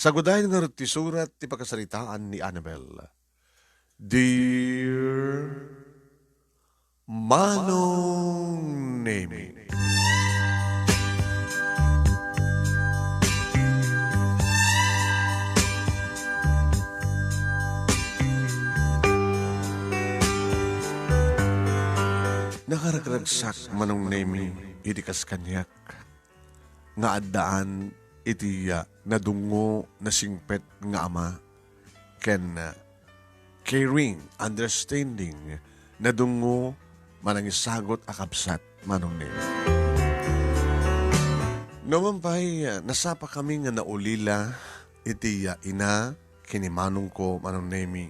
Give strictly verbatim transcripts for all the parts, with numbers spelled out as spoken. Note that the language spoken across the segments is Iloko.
Sagudayen ngarud ti surat ti pakasaritaan ni Annabel. Dear Manong Nemi. Nakaragragsak, Manong Nemi, idi kas kaniak nga addaan iti, ah, nadungngo, nasingpet nga ama ken, ah, caring, understanding, nadungngo, manangisagut a kabsat, Manong Nemi. Numan pay, ah, nasapakami nga naulila iti, ah, ina ken ni manongko, Manong Nemi.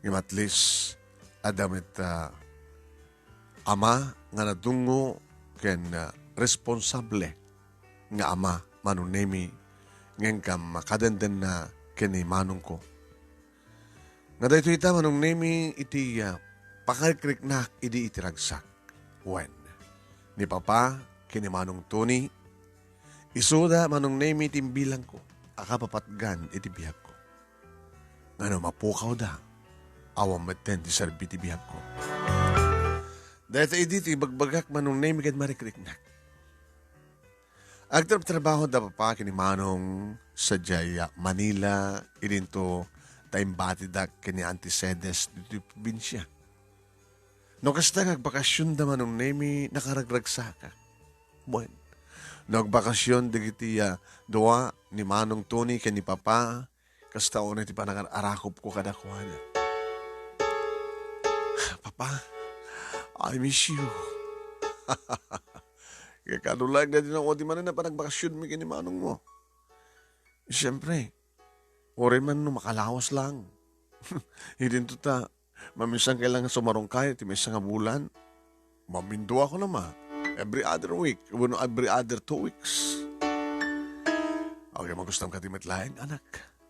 Ngem at least, adda met, ah, ama nga nadungngo ken, ah, responsable nga ama, Manong Nemi, ngem kam makadendenna ken ni manongko. Nga daytoy ita, Manong Nemi, iti, ah, pakarikriknak idi iti ragsak. Wen, ni Papa ken ni Manong Tony, isuda, Manong Nemi, ti imbilangko a kapapatgan iti biagko. Ngano mapukawda, awan metten ti serbi ti biagko. Dayta idi ti ibagbagak, Manong Nemi, ken marikriknak. Agtrabtrabaho da Papa ken ni Manong sadiay Manila, idinto ta imbatidak ken ni Auntie Cedes ditoy probinsia. No kasta nga agbakasyon da, Manong Nemi, nakaragragsakak. Wen, no agbakasyon dagiti, ah, dua, ni Manong Tony ken ni Papa, kasta unay ti panangar-arakupko kadakuada. "Papa, I miss you." Kakano laeng nga di na odi manen a panagbaksyon mi ken ni manong mo? Siyempre, uray man no makalawas lang. Idinto ta, maminsan kailangan sumarungkay ti maysa nga bulan. Maminduaak no ma. Every other week, wenno every other two weeks. Okay, magustam ka ti met laeng, anak.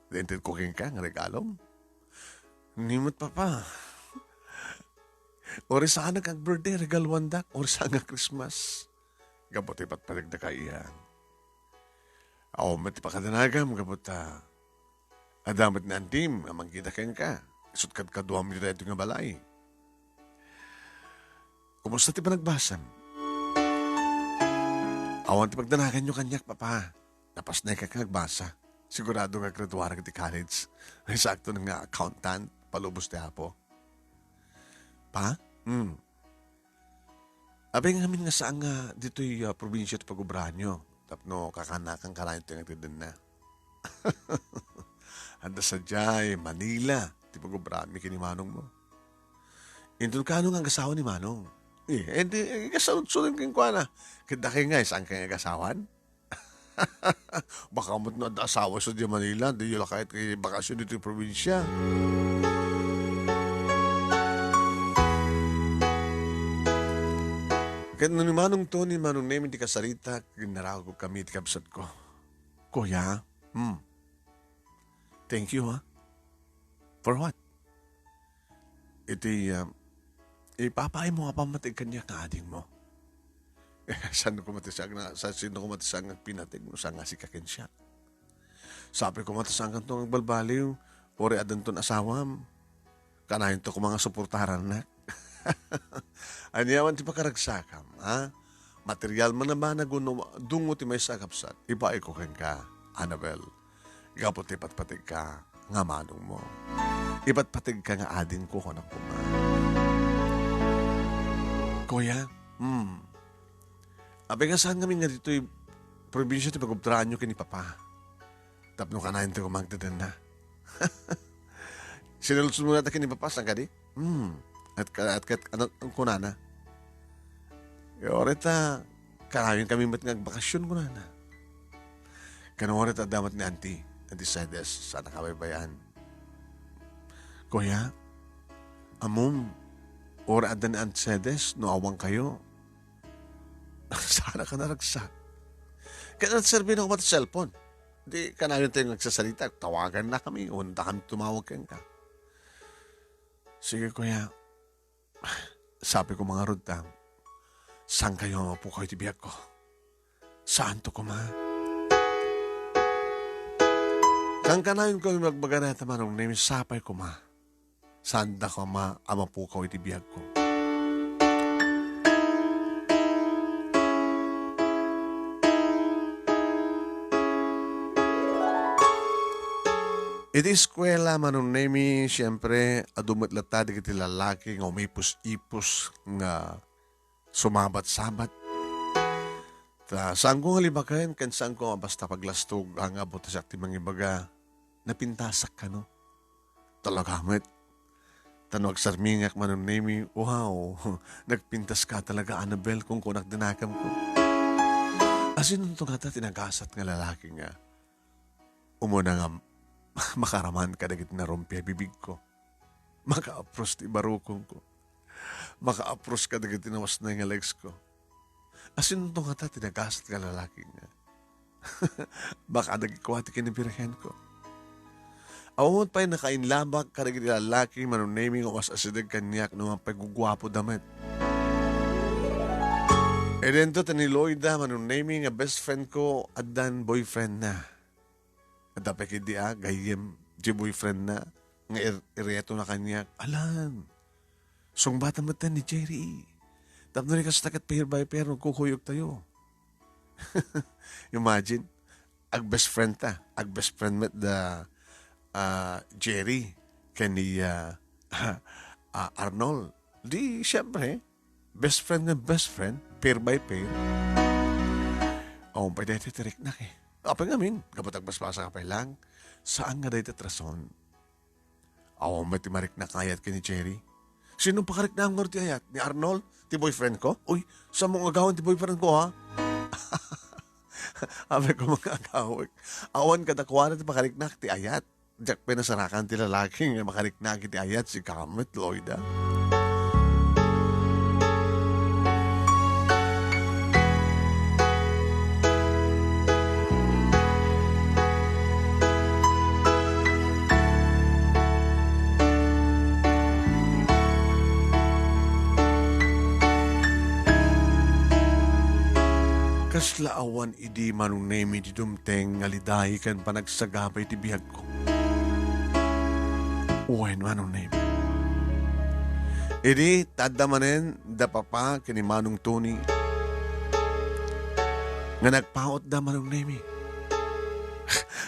Dintedko kenka nga regalom. Ni met, Papa. Uray saan nga birthday, regaluandak. Uray saan nga Christmas. Gapu ti patpategda ka iyan. Awan met ti pakadanagam, gapu ta adda met ni Antim a mangkita kenka. Isut' kadkaduam iti daytoy nga balay. Kumusta ti panagbasam? Awan ti pagdanaganyo kaniak, Papa. Napasneka nga agbasa. Sigurado nga graduarek iti college. Sakto nga accountant, palubos ti Apo. Pa? Hmm. Apay ngamin nga saan nga ditoy, ah, probinsia ti pagubraanyo tapno kakanakan kanayon ti agtedenna? Adda sadiay Manila ti pagubraanmi ken ni manongmo. Inton kano nga agasawa ni manong? Eh, enti, eh, kasaludsodem kenkuana. Ket dakay nga, saan kay nga agasawan? Baka met no adda asawa sa di Manila, diyo la kayat ti bakasyon ditoy probinsia. Ket no ni Manong Tony, Manong Nemi ti kasaritak, ginnarawkami ti kabsatko. Kuya, hmm. Thank you, ha? For what? Iti, ah, ipapaaymo nga pammateg kaniak nga adingmo. Eh, saan koma ti saan nga, sa-, sino koma ti saan nga pinateg no saan nga sika ken siak? Sapay koma ta saankanto nga agbalbaliw, uray addanton asawam. Kanayonto koma nga suportarannak. Ania man ti pakaragsakam, ha? Material man a banag wenno dungo ti maysa a kabsat, ibaonko kenka, Annabel. Gapu ti ipatpategka nga manongmo. Ipatpategka nga adingko, kunak koma. Kuya, hmm. Apay nga saan ngamin nga ditoy probinsia ti pagubtraanyo ken ni Papa? Tapno kanayon ti koma nga agtedenna. Sinaludsodmo ngata ken ni Papa, saan kadi? Hmm. At ka-, at ket, ano, ang kunana? Uray ta, kanayon kami met nga agbakasyon, kunana. Ken uray ta adda met ni Auntie, Auntie Cedes, saan a kabaybayan. Kuya, ammom, uray adda ni Auntie Cedes, no awan kayo, saan a ka naragsak. Ket nagserbi na koma ti cellphone. Di kanayon tayo nagsasarita, tawagan na kami, o dakayo tumawag kenka. Sige, kuya. Sabi ko, mga rudtang, saan kayo mapukaw iti biag ko? Saan to koma? Kankanayon ko, imbagbaga dayta, Manong Nemi, sapay koma. Saanda koma a mapukaw iti biagko. Iti eskuela, Manong Nemi, siyempre, adu met latta dagiti lalaki nga umipus-ipus nga sumabat-sabat. Ta, saanko nga libaken ken saanko nga basta paglastog, nga abot siak ti mangibaga, napintasak kano. Talaga met. Ta no agsarmingak, Manong Nemi, wow, nagpintas ka talaga, Annabel, kunkunak dinakemko. Asinonto ngata ti nagasat nga lalaki nga umuna nga makaraman kadagiti narumpi a bibigko. Makaapros ti barukongko. Makaapros kadagiti nawasnay nga legsko. Asinonto ngata ti nagasat nga lalaki nga baka dagikua ti kinibirhenko. Awan pay nakainlabak kadagiti lalaki, Manong Nemi, nga was asideg kaniak no man pay guguapoda met. Idinto ti ni Loida, Manong Nemi, nga best friend ko, addan boyfriend na. Adda pay ketdi a gayyem ti boyfriend na nga ir-, iretona kaniak. Alan, sungbatan met ni Jerry. Tapno ni kasta ket pair by pair, nagkukuyogtayo. Imagine, ag-best friend ta. Ag-best friend met da, ah, Jerry ken ni, ah, ah, Arnold. Di, siyempre, best friend nga best friend, pair by pair. Awan pay daytoy ti riknak, eh. Apay ngamin, gapu ta agbasbasaka pay lang. Saan nga daytoy ti rason? Awan met ti mariknak nga ayat ken ni Jerry. Sino pakariknak nga ti ayat? Ni Arnold, ti boyfriend ko? Uy, saan mo nga agawen ti boyfriend ko, ha? Apay ko, mga agawek. Awan kadakuada ti pakariknak ti ayat. Diak pay nasarakan ti lalaki nga makariknak iti ayat, sika met, Loida. Kasla awan idi Manong Nemi ti dumteng nga liday ken panagsagaba iti biagko. Wen, Manong Nemi. Idi, ta adda manen da Papa ken ni Manong Tony nga nagpautda, Manong Nemi.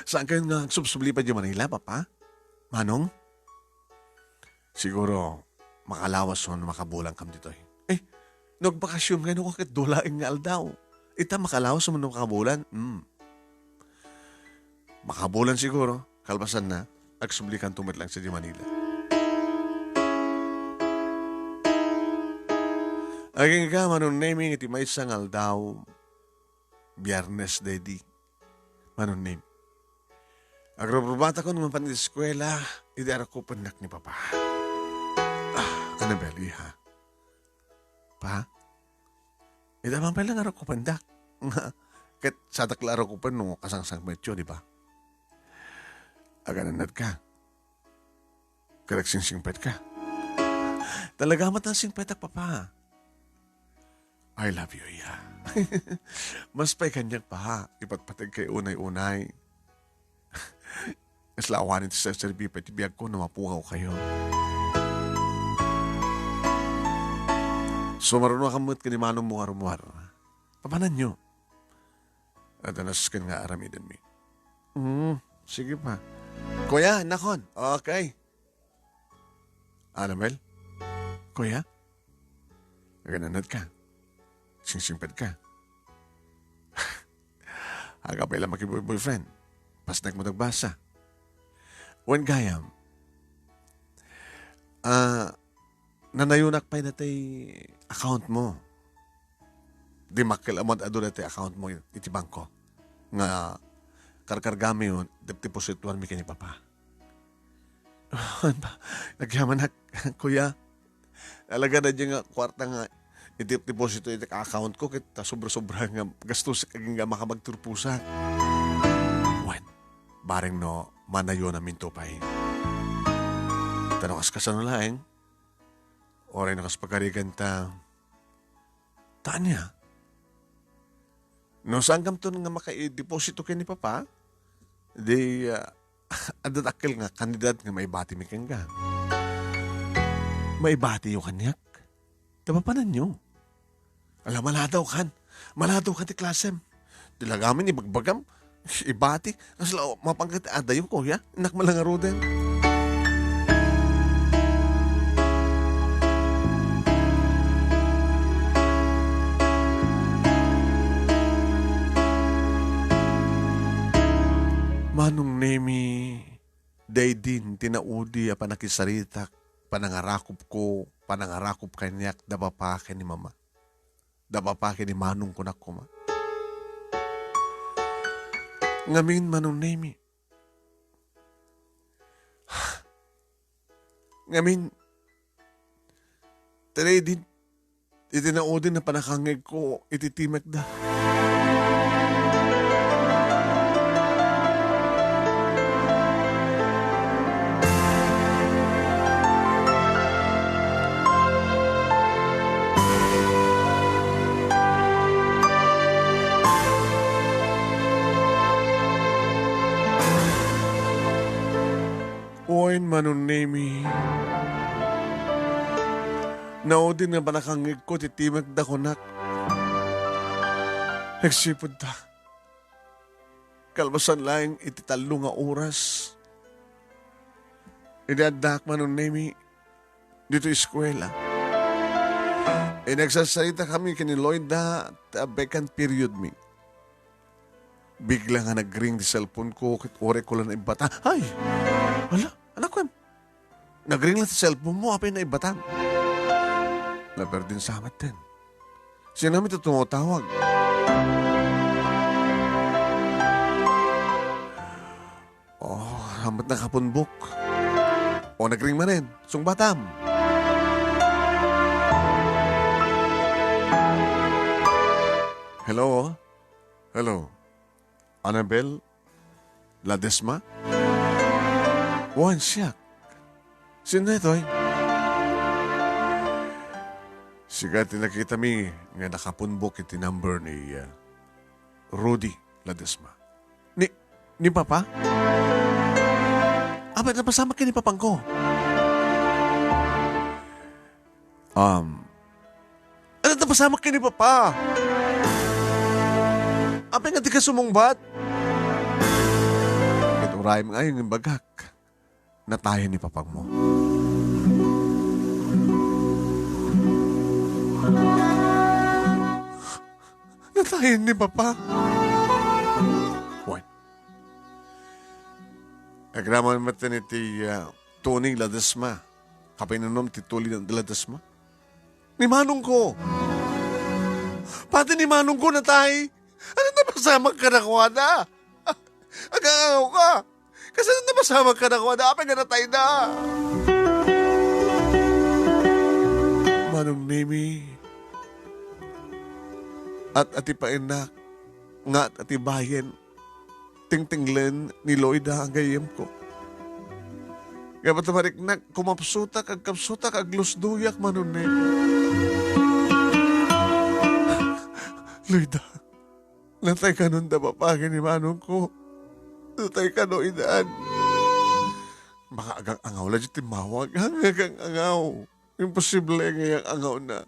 Saankayon nga agsubsubli pay idiay Manila, Papa? Manong? Siguro, makalawas wenno makabulankam ditoy. Eh, no agbakasion nga, no, ket dua laeng nga aldaw. Ita, makalawas wenno makabulan? Hmm. Makabulan siguro, kalpasanna, agsublikanto met laeng sadiay Manila. Agingga, Manong Nemi, iti maysa nga aldaw, Biyernes daydi. Manong Nemi. Agrubrubatakon nga mapan iti eskuela, idi arukopennak ni Papa. Ah, Annabel, iha. Pa? Ita man pay lang arukopendak. Ket sadak la arukopen no kasangsangpetyo, di ba? Aganannad ka. Ket agsingsingpet ka. Talaga met a singpetak, Papa. I love you, iya. Mas pay kaniak, Pa. Ipatpateg kay unay-unay. Kasla awanen ti serserbi pay ti biagko no mapukaw kayo. Sumaruno ka met ken ni Manong mo nga rummuar. Papananyo? Adda nasken nga aramidenmi. Hmm, sige, Pa. Kuya, nakon. Okay. Annabel? Kuya? Aganannad ka. Singsingpet ka. Aga pay lang makiboy-boyfriend. Pasnek mo dagbasa. Wen gayam, ah, nanayonak pay daytoy account mo. Dimmakkel a maad-adu daytoy account mo iti bangko nga karkargami, depdeposituanmi ken ni Papa. Agyamanak, kuya. Talaga na nga kuarta nga idep-deposito iti account ko, ket ta sobra-sobra nga gastos, agingga makamagturpusak. Wen, bareng no manayonam minto pay. Ta no kas-, kasano laeng? Uray no kas pagarigan ta, ta ania? No saankamton nga makaideposito ken ni Papa, di, ah, adda dakkel nga kandidat nga maibatimi kenka. Maibatiyo kaniak? Ta mapananyo. Ala, maladaw kan. Maladaw kan ti klasem. Ti lagamin, ibagbagam, ibati. Kasla, mapanggap ti adayko, ya? Innak malangaruden. Manong Nemi, daydin ti naudi a panakisaritak, panangarakupko, panangarakop kaniak da papa ken ni mama. Da papa ken ni manong kunak koma. Ngamin, Manong Nemi. Ngamin, ti daydin iti naudi a panakangngegko iti timekda. Wen, Manong Nemi. Naudi a panakangngegko ti timekda kunak. Nagsipud ta. Kalpasan laeng iti tallo nga oras, idi addaak, Manong Nemi, ditoy eskuela. Idi nagsarsaritakami ken ni Loida ta vacant period mi. Bigla nga nagring ti cellphone ko ket uray ko la naibbatan. Ay! Ala, anak ko, nagring la ti cellphone mo, apay naibbatan? Naperdin sa metten. Sino mi ti tumatawag? Oh, amat nakapunbok. O, nagring manen. Sungbatam. Hello? Hello? Annabel Ladesma? Wen, siak. Sino itoy? Sika ti nakitami nga nakapunbok iti number ni, uh, Rudy Ladesma. Ni, ni Papa? Apay, napasamak ken ni Papangko. Um, ano, napasamak ken ni Papa? Apay nga dika sumungbat? Ket urayem nga ayon nga imbagak. Natayen ni Papangmo. Natayen ni Papa. Wen. Agraman met iti, ah, Tony Ladesma. Kapainunam ti Tony Ladesma. Ni manongko. Pati ni manongko natay. Ano napasamak kadakuada? Agangaw ka. Kasano napasamak kadakuada? Apay nga natayda? Manong Nemi, at atipaennak, nga at atibayen, tingtinglen ni Loida ang gayyemko. Nga pati mariknak, kumapsutak, agkapsutak, aglusdoyak, Manong Nemi. Loida, natay kanon da papa ken ni manongko. Natay kano idan. Maka agang-angaw la ti timmawag. Agang-angaw. Imposible nga agang-angaw na.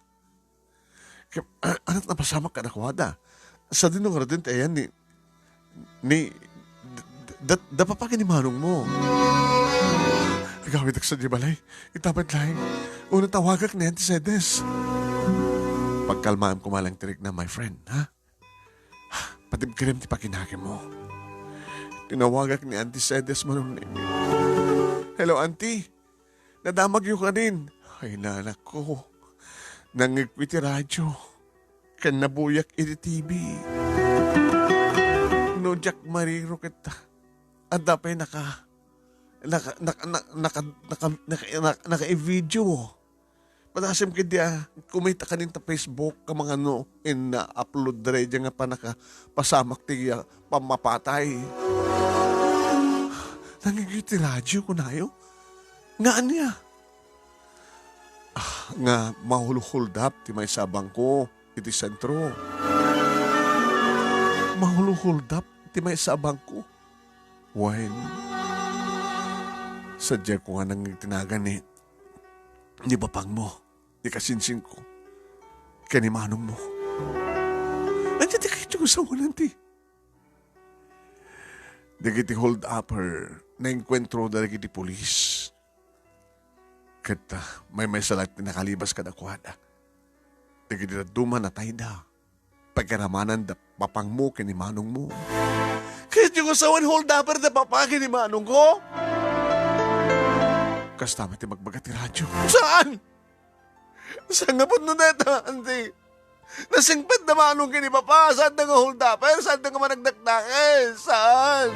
Kaya, a-, anat napasamak kadakuada. Sadino ngaruden ti ayan ni, ni, d-, d-, da, da papa ken ni manongmo. Agawidak sadiay balay. Ita met laeng. Uno tawagak ni Auntie Cedes. Pagkalmaem koma laeng ti riknam, my friend, ha? Patibkerem ti pakinakemmo. Tinawagak ni Auntie Cedes, Manong Nemi. Hello, Auntie. Nadamagyo kanin? Ay, nanak ko. Nangngegko iti radyo. Ken nabuyak iti T V. No diak mariro ket adda pay naka-, naka-, naka-, naka-, naka-, naka-, naka-, naka-video. Padasem ketdi a kumita kanin ta Facebook, kamangano, inna-upload da daydiay nga pannakapasamak ti, ah, pammapatay. Nangngegyo ti radyo, kunayo? Nga ania? Ah, nga mahulo-hold up ti maysa a bangko iti sentro. Mahulo-hold up ti maysa a bangko. Wen, Sadiay ko nga nangngeg ti nagan ni, ni papangmo, ni kasinsinko, ken ni manongmo. Ania ti kayatyo nga sawen, anti? Dagiti hold-upper, naengkuentro dagiti pulis. Ket, ah, maymaysa laeng ti nakalibas kadakuada. Dagiti dadduma natayda. Pagaramananda papangmo ken ni manongmo. Kayatyo nga sawen hold-upper da papa ken ni manongko? Kasta met ti magbaga ti radyo. Saan? Saan nga pudno dayta, anti? Nasingpet da manong ken ni papa, saanda nga hold-upper, saanda nga managdakdakes, saan?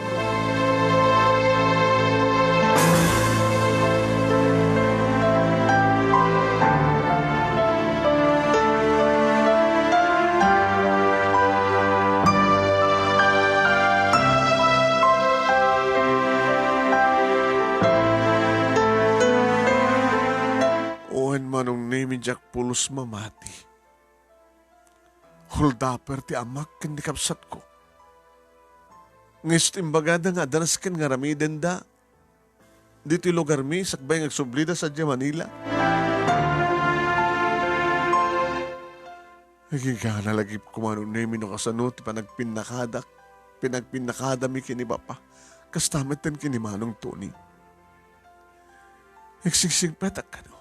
Wen, Manong Nemi, diak pulos mamati. Hold-upper ti amak ken ni kabsatko. Nga isu ti imbagada nga adda nasken nga aramidenda ditoy lugarmi sakbay nga agsublida sadiay Manila. Agingga nalagipko, Manong Nemi, no kasano ti panagpinnakadak, panagpinnakadami ken ni Papa. Kasta metten ken ni Manong Tony. Agsigsigpetak kano.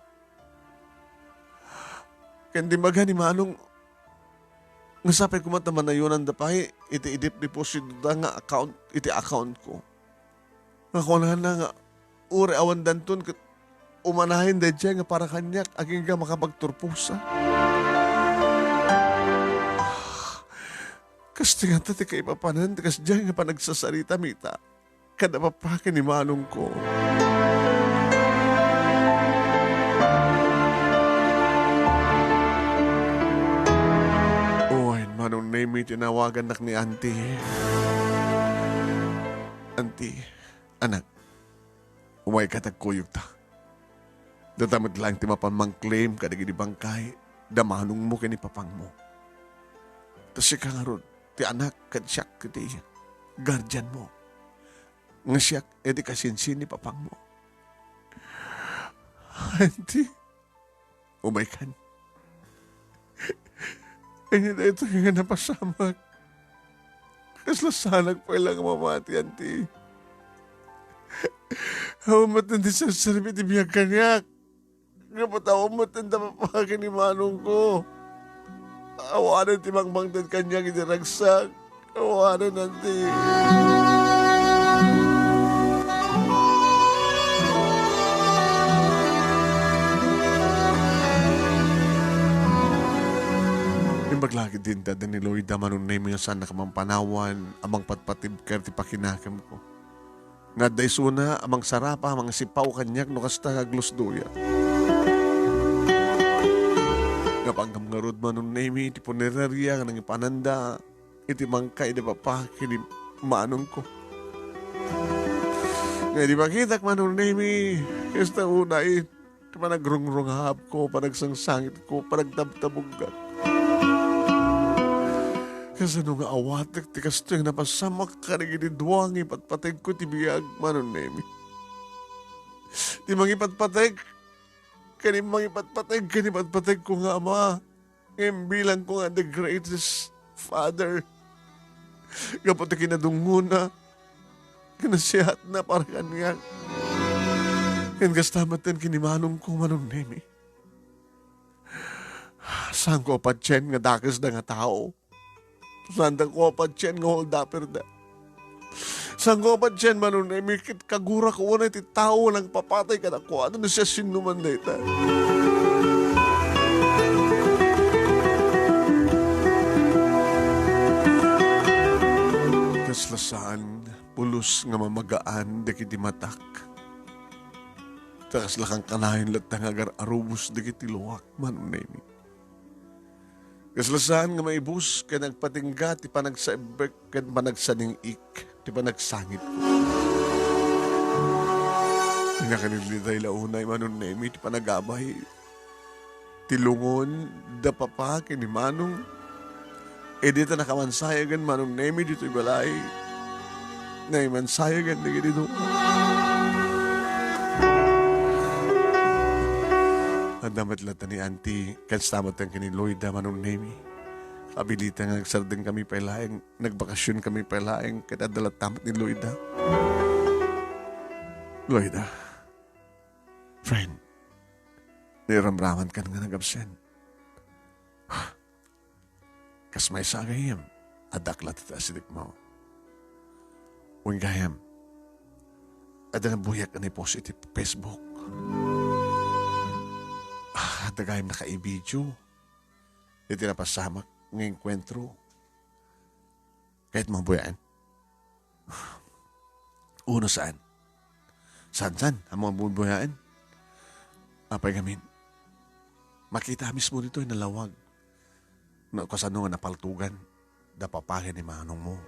Ken di maga ni Manong, nga sapay koma ta manayonanda pay iti idip-depositoda nga account iti accountko. Nga kunana nga, uray awan danton ket umanayen daydiay nga para kaniak, agingga makapagturposa. Kas ti ngata ti kaipapanan ti kasdiay nga panagsasarita, mita. Kada papa ken ni manongko. Wen, Manong Nemi, tinawagannak ni Auntie. Auntie, anak, umayka ta agkuyogta. Data met laeng ti mapan mangclaim kadagidi bangkay da manongmo ken ni papangmo. Ta sika ngarud ti anak ken siak ti guardianmo. Nga siak iti kasinsin ni papangmo. Auntie, umaykan. Ania daytoy nga napasamak? Kasla saanak pay la nga mamati, Auntie. Awan met ti serserbi ti biag kaniak. Ngem awan met ti papa ken ni manongko. Awanen ti mangmangted kaniak iti ragsak. Awanen, Auntie. Imbag la ket ti inted ni Loida, Manong Nemi, nga saannak a mangpanawan a mangpatpatibker ti pakinakemko. Nga adda isuna a mangsarapa, mangsipaw kaniak no kasta nga aglusdoya. Napanggap ngarud, Manong Nemi, iti punereria nga nangipananda iti bangkay da papa ken ni manongko. Nga idi makitak, Manong Nemi, kasta unay, ti panagrungrungabko, panagsangsangitko, panagtabtabugak. Kasano nga awatek ti kastoy nga napasamak kadagiti dua nga ipatpategko ti biag, Manong Nemi? Ti mangipatpateg, ken mangipatpateg, ken ipatpategko nga ama, nga imbilangko nga the greatest father. Gapu ta kinadungngona, kinasiatna para kaniak. Ken kasta metten ken ni manongko, Manong Nemi. Saanko a patien nga dakesda nga tao. Saandako a patien nga hold-upperda. Saanko a patien, Manong Nemi, ket kagurak unay ti tao nga nangpapatay kadakuada no siasinoman dayta. Kasla saan, pulos nga mamagaan dagiti matak. Ta kasla kankanayon latta nga agar-arubos dagiti luak, Manong Nemi. Kasla saan nga maibus ken agpatingga ti panagsaebbek ken panagsaning-ik ti panagsangitko. Nga kanitay la unay, Manong Nemi, ti panagabay ti lungon da papa ken ni manong. Idi ta nakamansayagen, Manong Nemi, ditoy balay, naimansayagen dagiti dua. Adda met latta ni Auntie, kasta met ken ni Loida, Manong Nemi. Abilita nga nagsardengkami pay laeng, nagbakasionkami pay laeng, ket adda latta met ni Loida. Loida, friend, nairamramankan nga nagabsent. Kas maysa a gayyem, addaak latta ti asidegmo. Wen gayyem, adda nabuyak a naipost iti Facebook. Ah, adda gayyem nakaibidio iti napasamak nga engkuentro. Kayatmo a buyaen? Uno saan? Saan, saan? Ammom a bubuyaen? Apay ngamin? Makita mismo ditoy nalawag. No kasano nga napaltogan da papa ken ni manongmo.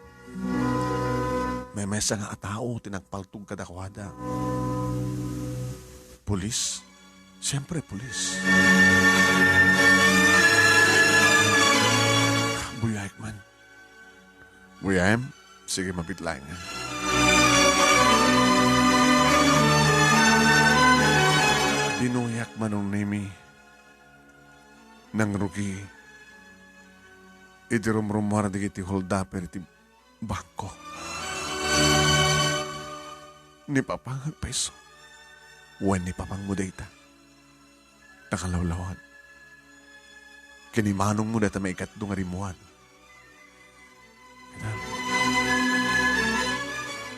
Maymaysa nga a tao ti nagpaltog kadakuada. Pulis? Siempre, pulis. Buyaek man. Buyaem, sige, mabit laeng. Binuyak, Manong Nemi. Nangrugi idi rumrumuar dagiti holdupper iti bangko. Ni papa nga agpayso. Wen ni papangmo dayta. Nakalawlawan. Ken ni manongmo dayta maikatlo nga rimmuar.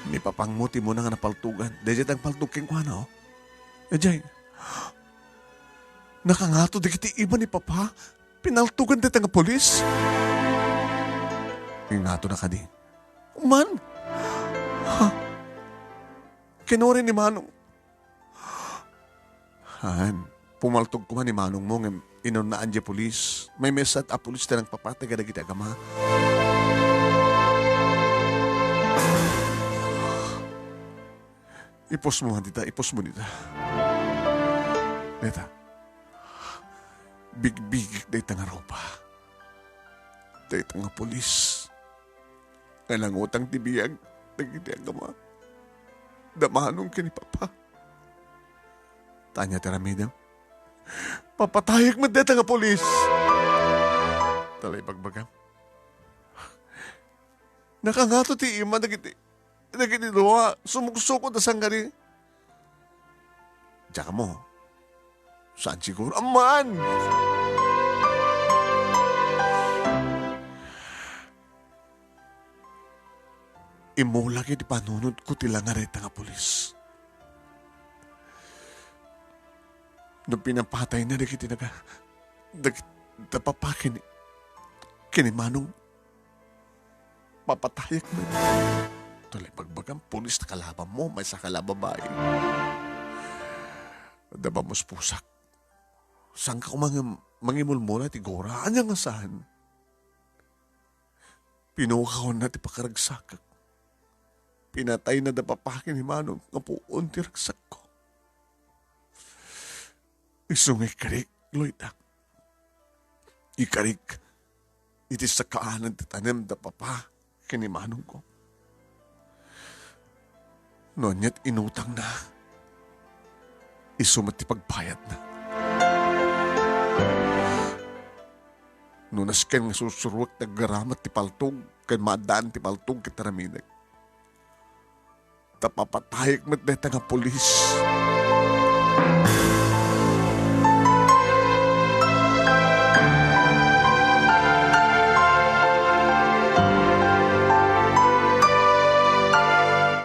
Ni papangmo ti umuna nga napaltogan. Daydiay ti nagpaltog kenkuana, oh. Daydiay. Nakangato dagiti ima ni papa. Pinaltogan dayta nga pulis. Ingato na kadi. Man. Ha? Kinuri ni manong. Han, pumaltog koma ni manongmo ngem inunaan diay pulis. Maymaysa a pulis ti nagpapatay kadagiti agama. Ipusmo man dita, ipusmo dita. Dayta. Bigbigik dayta nga rupa. Dayta nga pulis. Nga nangutang ti biag dagiti agama. Da manong ken ni papa. Ta ania ti aramidem? Papatayek met dayta nga pulis. Talay bagbagam. Nakangato ti ima dagiti, dagiti dua. Sumuksukod a sangkari. Diak ammo. Saan siguro? Amman! Immulak iti panunotko ti langa dayta nga pulis. No pinapatayna dagiti naga-, dagiti papa ken ni, ken ni manong, papatayek met. Talay bagbagam, pulis ti kalabanmo, maysa ka la babai. Da pamuspusak. Saanka koma nga mangimulmula iti gura? Ania nga saan? Pinukawna ti pakaragsakak. Pinatayna da papa ken ni manong nga puon ti ragsakko. Isu nga ikarik, Loida. Ikarik iti sakaanan ti tanem da papa ken ni manongko. No aniat inutangna, isu met ti pagbayadna. No nasken nga sursuruek ti aggaramat ti paltog ken maaddaan ti paltog ket aramidek, ta papatayek met dayta nga pulis.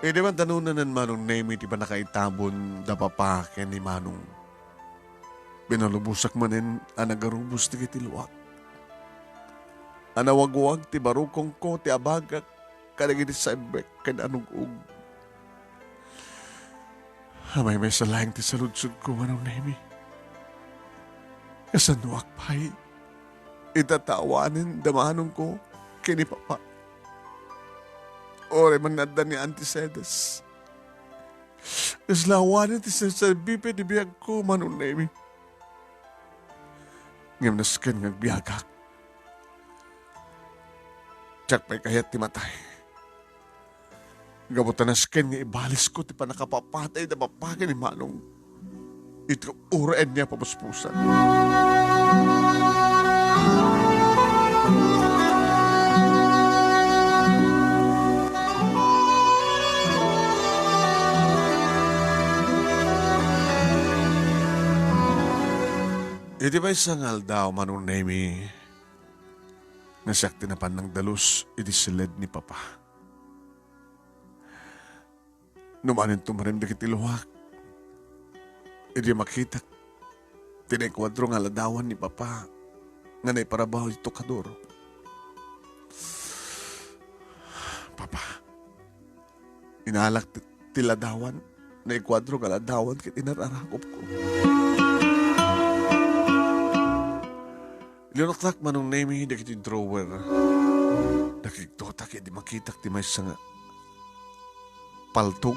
Idi man danunanen Manong Nemi ti pannakaitabon da papa ken ni Manong, binalubosak manen a nagarubos dagiti luak. A nawagwag ti barukongko, ti abagak, kadagiti sabbek ken anug-og. Maymaysa laeng ti saludsodko, Manong Nemi. Kasanoak pay ita ta awanen da manongko ken ni papa? Uray man nga adda ni Auntie Cedes. Kasla awanen ti serserbi pay ti biagko, Manong Nemi. Ngem nasken nga agbiagak, diak pay kayat ti matay. Gapu ta nasken nga ibalisko ti pannakapapatay da papa ken ni manong. iti uraenna a papuspusan. Iti maysa nga aldaw, Manong Nemi, nga siak ti napan nagdalus iti siled ni Papa. No manen tumarim dagiti luak, idi makitak ti naikuadro nga ladawan ni Papa nga naiparabaw iti tukador. Papa, inalak ti, ti ladawan, naikuadro nga ladawan ket inar-arakupko. Linuktak, Manong Nemi, dagiti drawer. Nakigtotak idi makitak ti maysa nga paltog.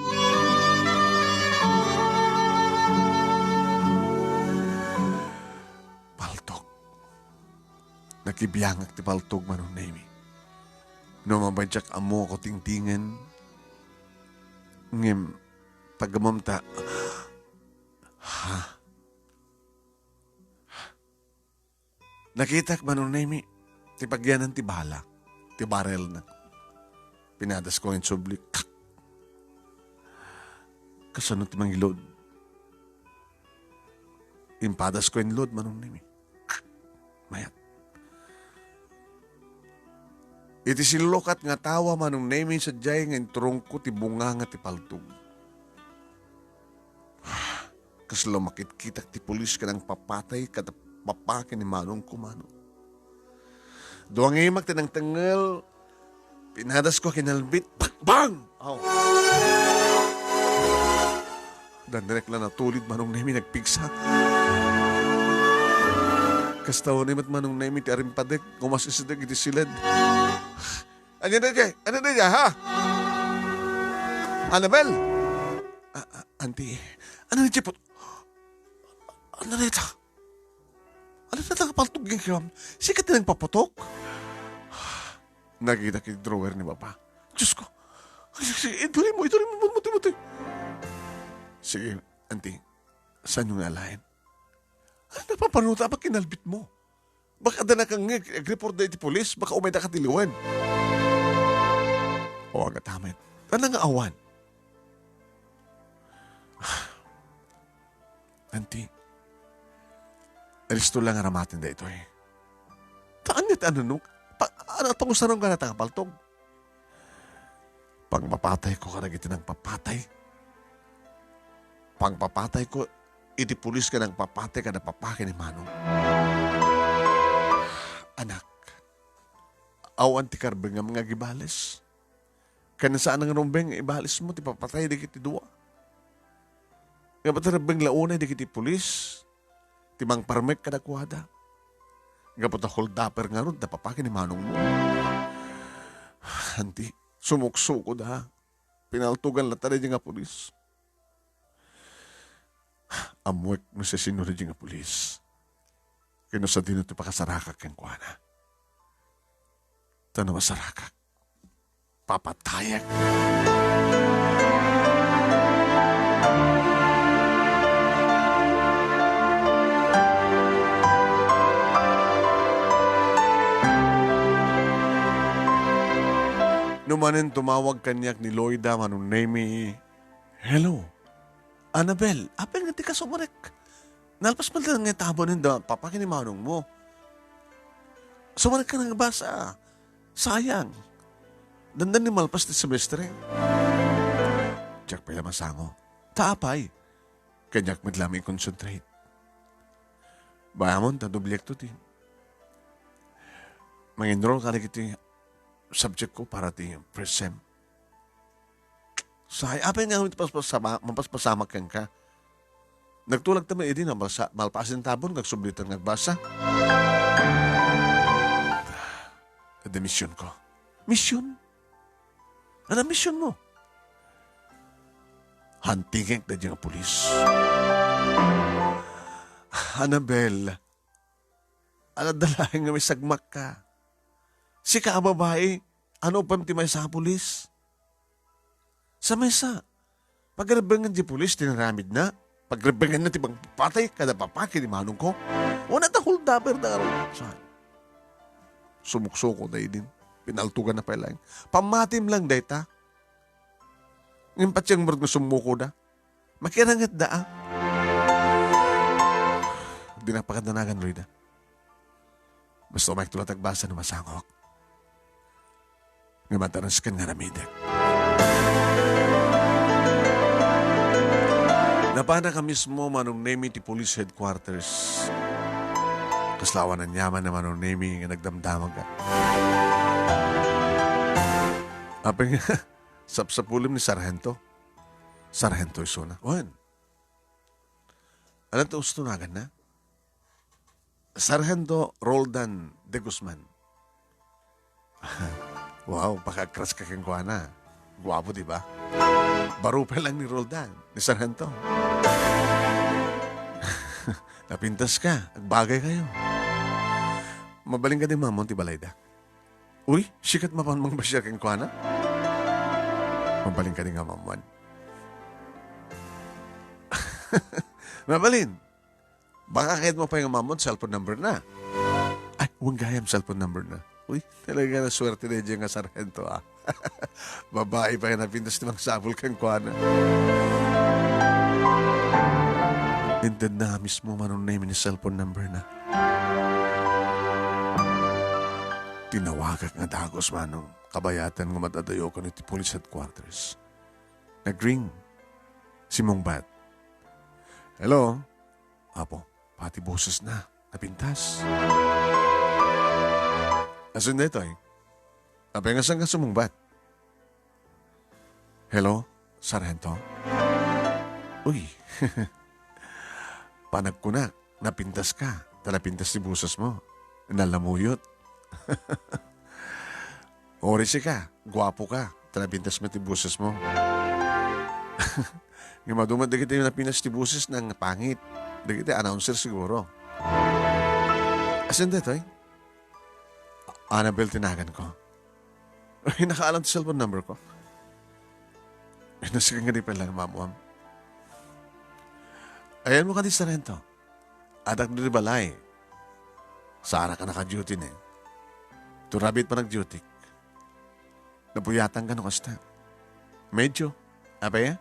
Paltog. Nakibiangak ti paltog, Manong Nemi. No mabaydiak, ammoak a tingtingen, ngem pagammem ta, ha? Nakitak, Manong Nemi, ti pagyanan ti bala, ti barrelna. Pinadasko nga insubli. Kak! Kasano ti mangilud? Impadasko inlud, Manong Nemi. Kak! Mayat. Iti sillukat nga tawa, Manong Nemi, sadiay nga inturongko ti bunganga ti paltog. Kasla makitkitak ti pulis ken nangpapatay kada papa ken ni manongko, Manong. Dua nga imak ti nangtengngel, pinadasko a kinalbit, bang! Bang! Aw. Dandrek la natulid, Manong Nemi, nagpigsa. Kasta unay met, Manong Nemi, ti arimpadek, umas-isidek iti siled. Ania daydiay? Ania daydiay, ha? Annabel? A, a, Auntie, ania daydiay put-, ania dayta? Ania dayta nga paltog nga kiam? Sika ti nagpaputok? Nakitak iti drawer ni Papa. Diyos ko! Ay, sige, sige, iduri mo, iduri mo, muti, muti. Sige, Auntie, saan nga alaen? Ano napapanuta? Ba't kinalbit mo? Baka adda nakangngeg, agreport da iti pulis, baka umayda ka ti liwen. O, agatamet. Ano nga awan? Auntie, alisto lang aramaten daytoy. Taan ni ti anunok? Pa, ano, pangusaron ka na tangpaltog? Pangpapatayko kadagiti nangpapatay. Pangpapatayko iti pulis nga nangpapatay kada papa ken ni Manong. Anak, awan ti karbengam nga agibales. Ken saan nga rumbeng nga ibales mo ti papatay dagiti dua. Nga pati rebbeng la unay dagiti pulis ti mangparmek kadakuada. Gapu ta holdaper ngarud da papa ken ni manongmo. Anti, sumuksuko da. Pinaltugan la ta daydi nga pulis. Ammoek no siasino daydi nga pulis. Ken no sadino ti pakasarakak kenkuana. Ta no masarakak, papatayek. No manen tumawag kaniak ni Loida, Manong Nemi, "Hello, Annabel, apay nga dika sumarek? Nalpas man lang nga tabunen da papa ken ni manongmo. Sumarek ka nga agbasa. Sayang. Dandani malpas ti semestre." Diak pay la masango. Ta apay? Kaniak met la makonsentrate. Bayamon ta doblekto ti mangenroll kadagiti subject ko para ti first sem. Say, apay nga iti paspasama-, mapaspasamak kenka? Nagtulag ta man idi na malsa-, malpas ti tabon, nga agsublitan nga agbasa. Adda mision ko. Mision? Ano mision mo? Hantingek daydi nga pulis. Annabel, adda laeng nga misagmakka. Sika a babai, ano pay ti maysa a pulis? Sa maysa, pagrebbengen ti pulis ti inaramidna. Pagrebenganna ti pagpapatay kada papaki ni manongko. Wen, ta holdaper da ngarud. Saan? Sumuksuko da idin. Pinaltugan na pay laeng. Pammatim lang dayta. Ngem patieng met nga summuko da. Makiranget da, ah. Di na pakadanagan, Rida. Basta umayek tulat agbasa no masangok. Nga mataresken nga aramidek. Napanak a mismo Manong Nemi ti police headquarters. Kasla awan aniaman a Manong Nemi nga nagdamdamag. Apay nga, sapsapulem ni Sarhento. Sarhento isuna. Wen. Ano to gusto nagan na? Sarhento Roldan de Guzman. Wow, baka crush ka kenkuana. Guapo, di ba? Baro pa lang ni Roldan, ni Sarhento. Napintas ka, agbagay kayo. Mabalin ka din mamon ti balayda. Uy, sikat mapan mangbasiar kenkuana? Mabalin ka din nga mamon. Mabalin. Baka kayat mo pay nga mamon cellphone number na. Ay, wen gayam cellphone number na. Uy, talaga na swerte na dyan nga sarhento, ah. Babae pa yan napintas ti mangsapul kenkuana. Inted na mismo Manong Nemi ni cellphone number na. Tinawagak nga dagus, Manong. Kabayatan nga madadayo ko iti police headquarters. Nagring. Simungbat. Hello? Apo, pati boses na. Napintas. Asin daytoy? Apay nga saan ka sumungbat? Hello, Sarhento? Uy, panagkunak, napintas ka, ta napintas ti boses mo. Nalamuyot. Orisi ka, guapo ka, ta napintas met ti boses mo. Nga madumat dagiti napintas ti boses nang pangit. Dagiti announcer siguro. Asin daytoy? Annabel ti nagan ko. Ay, nakaalam ti cellphone number ko. Ay, nasigan nga di pala nga mamuam. Ayan mo ka di Sarhento. Adak di balay. Sara ka naka-duty na eh. Turabit pa nag-duty. Napuyatan ka no kasta. Medyo. Apay, ah?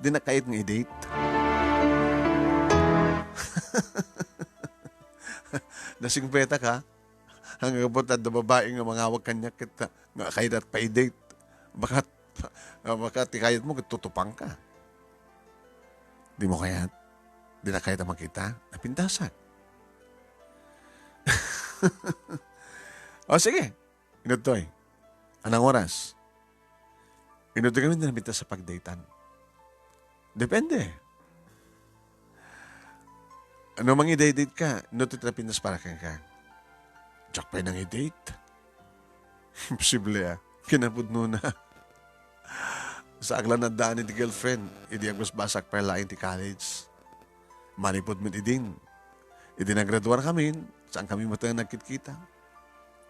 Di na kayat nga i-date. Nasingpeta ka? Ang abot adda babae nga mangawag kaniak ket nga kayat pa i-date. Baka, ah, baka ti kayat mo ket tutupang ka. Di mo kayat? Di na kayat a makita? Napintasak. O sige, inudtoy. Anang oras? Inudtoy kami na napintas sa pagdatean. Depende. Ano mang i-date ka, no ti napintas para kenka. Diak pay nang i-date. Imposible, ah. Kinapudno na. Sa aglan addaan iti girlfriend, idi agbasbasak pay laeng ti college. Manipud met idin. Idi nagraduar kami, saan kami met nagkitkita.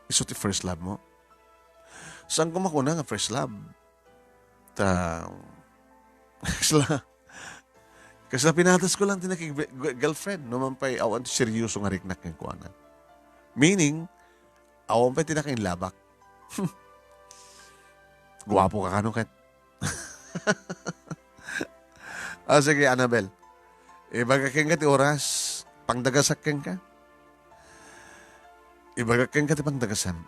Isu ti first love mo? Saan ko makuna nga first love? Ta, kasla, kasla pinatas ko lang ti naki-, girlfriend. No man pay, awan ti seryoso nga riknak kenkuana. Meaning, awan pay ti nakainlabak. Guapo ka kano ket. Ah, sige, Annabel. Ibaga kenka ti oras, pangdagasak kenka. Ibaga kenka ti pangdagasam.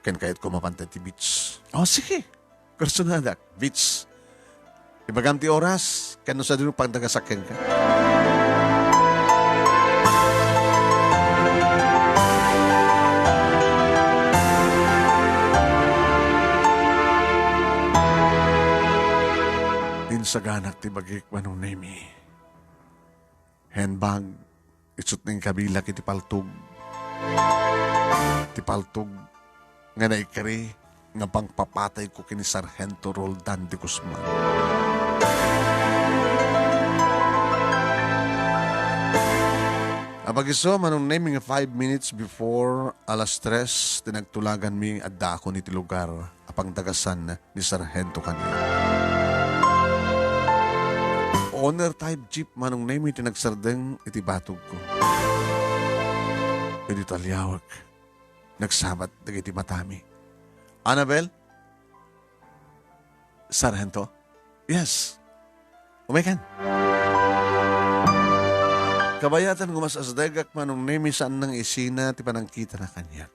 Ken kayatko mapan ti beach. Oh, sige. Kursunadak, beach. Ibagam ti oras, ken no sadino pangdagasak kenka. Insaganak ti bagik, Manong Nemi. Handbag, isut' nga inkabilak iti paltog. Ti paltog nga naikari nga pangpapatayko ken ni Sarhento Roldan de Guzman. Apag isu, Manong Nemi, nga five minutes before alas tres, ti nagtulaganmi, addaakon iti lugar a pangdagasan ni Sarhento kaniak. Honor type jeep, Manong Nemi, ti nagsardeng iti batogko. Idi taliawek, nagsabat dagiti matami. "Annabel? Sargento?" "Yes." "Umaykan." Kabayatan, gumas-asdegak, Manong Nemi, saan nga isina ti panangkitana kaniak.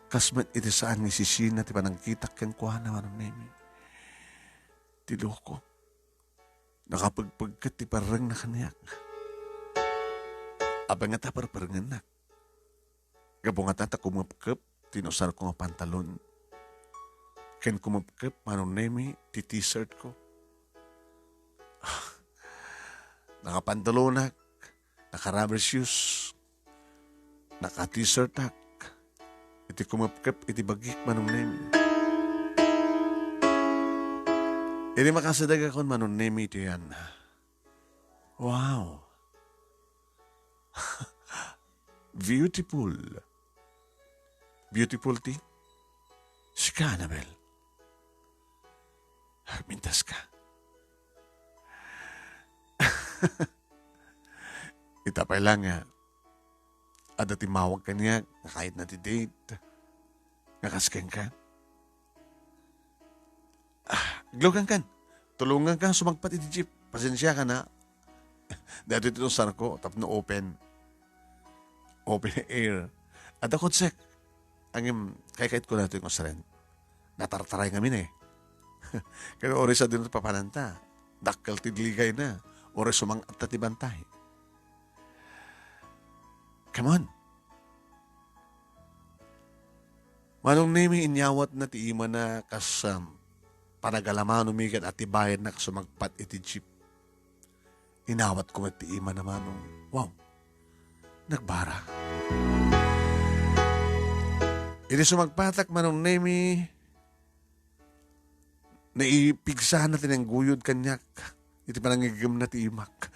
Kas met iti saan nga isisina ti panangkitak kenkuana, Manong Nemi. Ti loko. Nakapegpegket ti parrengna kaniak. Apay ngata perperengennak? Gapu ngata ta kumepkep ti inusarko nga pantalon. Ken kumepkep, Manong Nemi, ti t-shirtko. Nakapantalonak, naka-rubber shoes, naka-t-shirtak. Iti kumepkep iti bagik, Manong Nemi. Idi makasidegakon, Manong Nemi, iti yan. Wow. Beautiful. Beautiful ti? Sika, Annabel. Agmintas ka. Ita pay lang nga adda timmawag kaniak nga kayatna ti date. Nga kas kenka? Ah, aglugankan. Tulonganka sumagpat iti jeep. Pasensiakan, ha. Daytoy ti inusarko tapno open. Open air. Adda kotsek. Ngem, kaykayatko daytoy nga usaren. Natartaray ngamin, eh. Kaya oras a din papananta. Dakkel ti ligayna. Oras sumang-atta ti bantay. Come on. Manong Nemi, inyawatna ti imana kas, um, panagalamano mi ket atibayanna kas sumagpat iti jeep. Inawatko met ti imana, Manong. Wow! Nagbara. Idi sumagpatak, Manong Nemi, naipigsana ti nangguyod kaniak iti panangiggemna ti imak.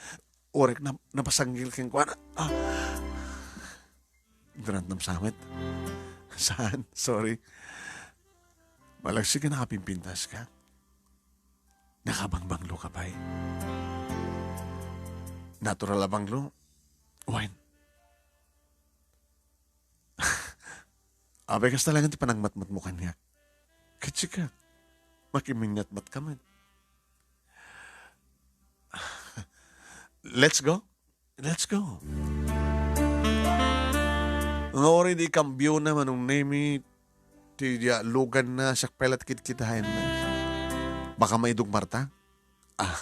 Orek na, napasanggil kenkuana. Ah. Inrantnam sa met. Saan? Sorry. Malagsi nga nakapimpintas ka. Nakabangbanglo ka pay. Natural a banglo. Wen. Apay kasta lang ti panangmatmatmo kaniak. Ket sika, makiminmatmat ka met. Let's go. Let's go. Nga uray di kambiona, Manong Nemi, ti diay luganna, siak pay la ti kitkitaenna. Baka maidog Marta? Ah,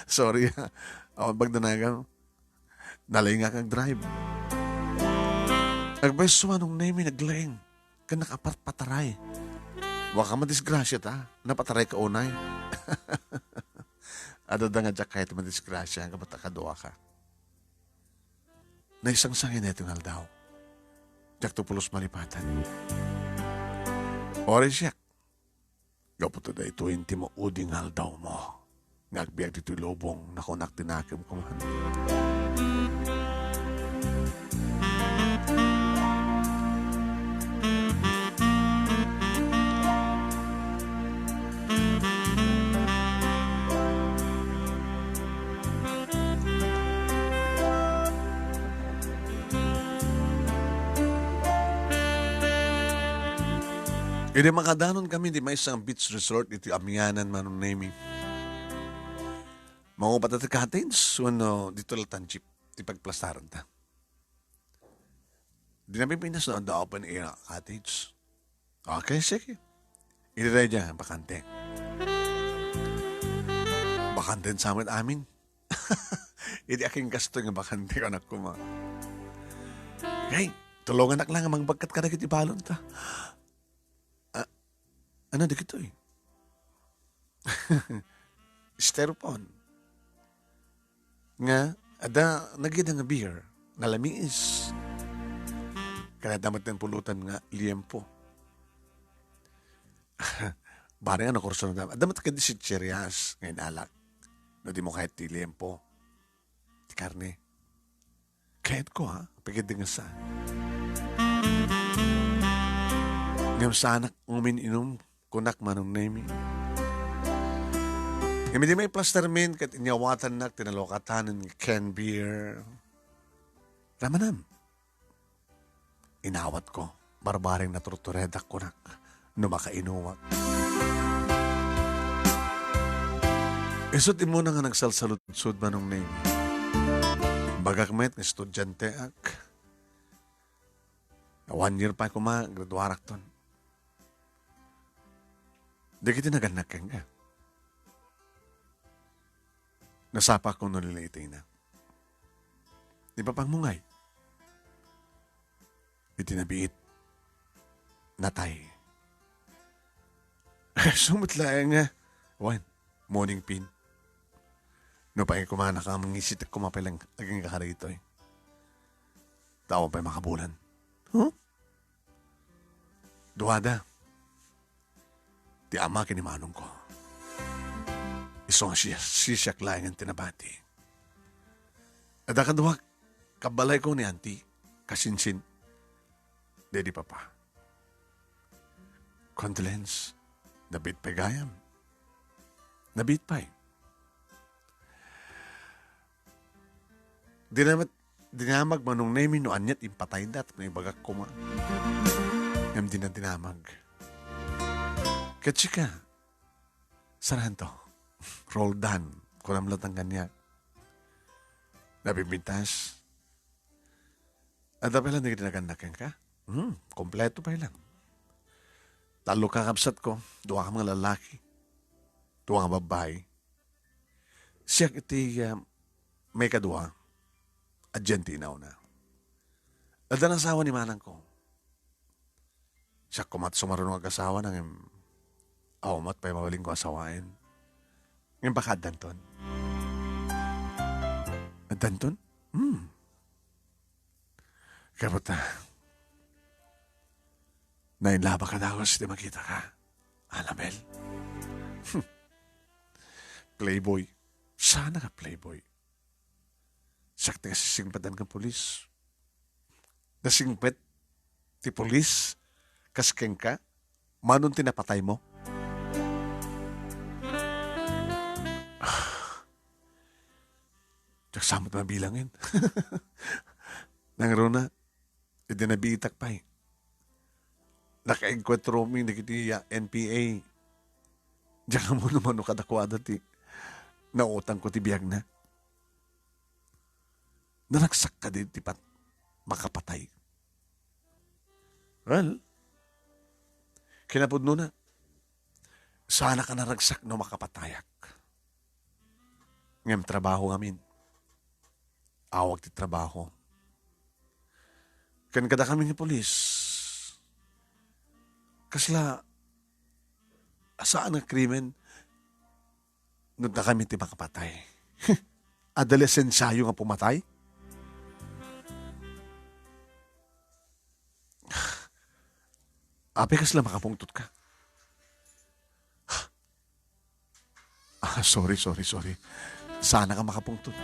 sorry, ah. Awan pagdanagam. Nalaingak ag-drive. Agpayso, Manong Nemi, naglaing. Ken nakapataray. Wa ka madisgrasya ta. Napataray ka unay. Adda nga diak kayat madisgrasya, gapu ta kadua ka. Naisangsangin daytoy nga aldaw. Diakto pulos malipatan. Uray siak. Gapu ta daytoy ti maudi nga aldawmo nga agbiag ditoy lubong, nakunak ti nakemko man. Idi makadanon kami di maysa nga beach resort iti Amianan, Manong Nemi, mangupat ta ti cottage wenno dito la ta jeep ti pagplastarenta. Di na pipintas no adda open air nga cottage. Okay, sige. Iti daydiay, bakante. Bakante sa met amin. Iti akin gasto nga bakante, anak ko, ma. Hey, tulunganak lang nga mangbagkat kadagiti balon ta. Ah, ano dagitoy? Styrofoam. Nga, adda, nagida nga beer. Nalamiis. Ken adda met ti pulutan nga liempo. Bareng a nakursuran. Adda met kadi chichirias nga inalak. No dimo kayat ti liempo. Ti karne. Kayatko, ha? Pagidingasan. Ngem saanak umin-inum, kunak Manong Nemi. Ngem idi maiplastermi ket inyawatannak ti nalukatan nga Ken Beer, ramanam. Inawatko. Barbareng naturturedak kunak no makainumak. Isut' immuna nga nagsalsaludsod, Manong Neng. Bagak met nga estudianteak. One year pay koma, graduarakton. Dagiti nagannak kenka. Nasapak no nilitayna. Ipapangmungay. Iti nabiit, natay. Sumut laeng nga, wen, morning pin. No pay kumanaka, mangisitek koma pay lang agingga kadagitoy. Tao pay makabulan. Huh? Duada. Ti ama ken ni manongko. Isu nga siya, sisiak laengen ti nabati. Adda kaduak, kabbalayko ni anti, kasinsin. Dedi papa. Condolence. Nabiit pay gayam. Nabiit pay. Dina met dinamag Manong Nemi no aniat impatayda tapno ibagak koma. Ngem dina dinamag. Ket sika, saan to? Roldan, kunam latta kaniak. Napimpintas. Adda pay lang dagiti nagannak kenka? Hmm, kompleto pay lang. Tallo kakabsatko, dua ka mga lalaki, dua nga babbai. Siak iti, ah, maikadua, addian ti inawna. Adda nga asawa ni manangko. Siak koma ti sumaruno nga agasawa, ngem awan met pay mabalinko asawaen. Ngem baka addanton. Addanton? Hmm. Kabuta. Nainlaba ka dagus ti makita ka, Annabel. Hmm. Playboy. Saan ka playboy? Siak ti nasisingpetan ken pulis. Nasingpet ti pulis kas kenka? Manon ti napataymo? Diak sa met mabilangen. Nangruna, idi nabiitak pay. Nakaengkuentromi dagiti, ah, N P A. Diak ammo no mano kadakuada ti nautangko ti biagna. Naragsak kadi ti pat-, makapatay? Well, kinapudnona, saanka naragsak no makapatayak. Ngem trabaho ngamin. Awag ti trabaho. Ken kadakami nga pulis, kasla saan nga krimen no dakami ti makapatay? Adda lisensiayo nga pumatay? Apay kasla makapungtot ka? Ah, sorry, sorry, sorry. Saanka makapungtot.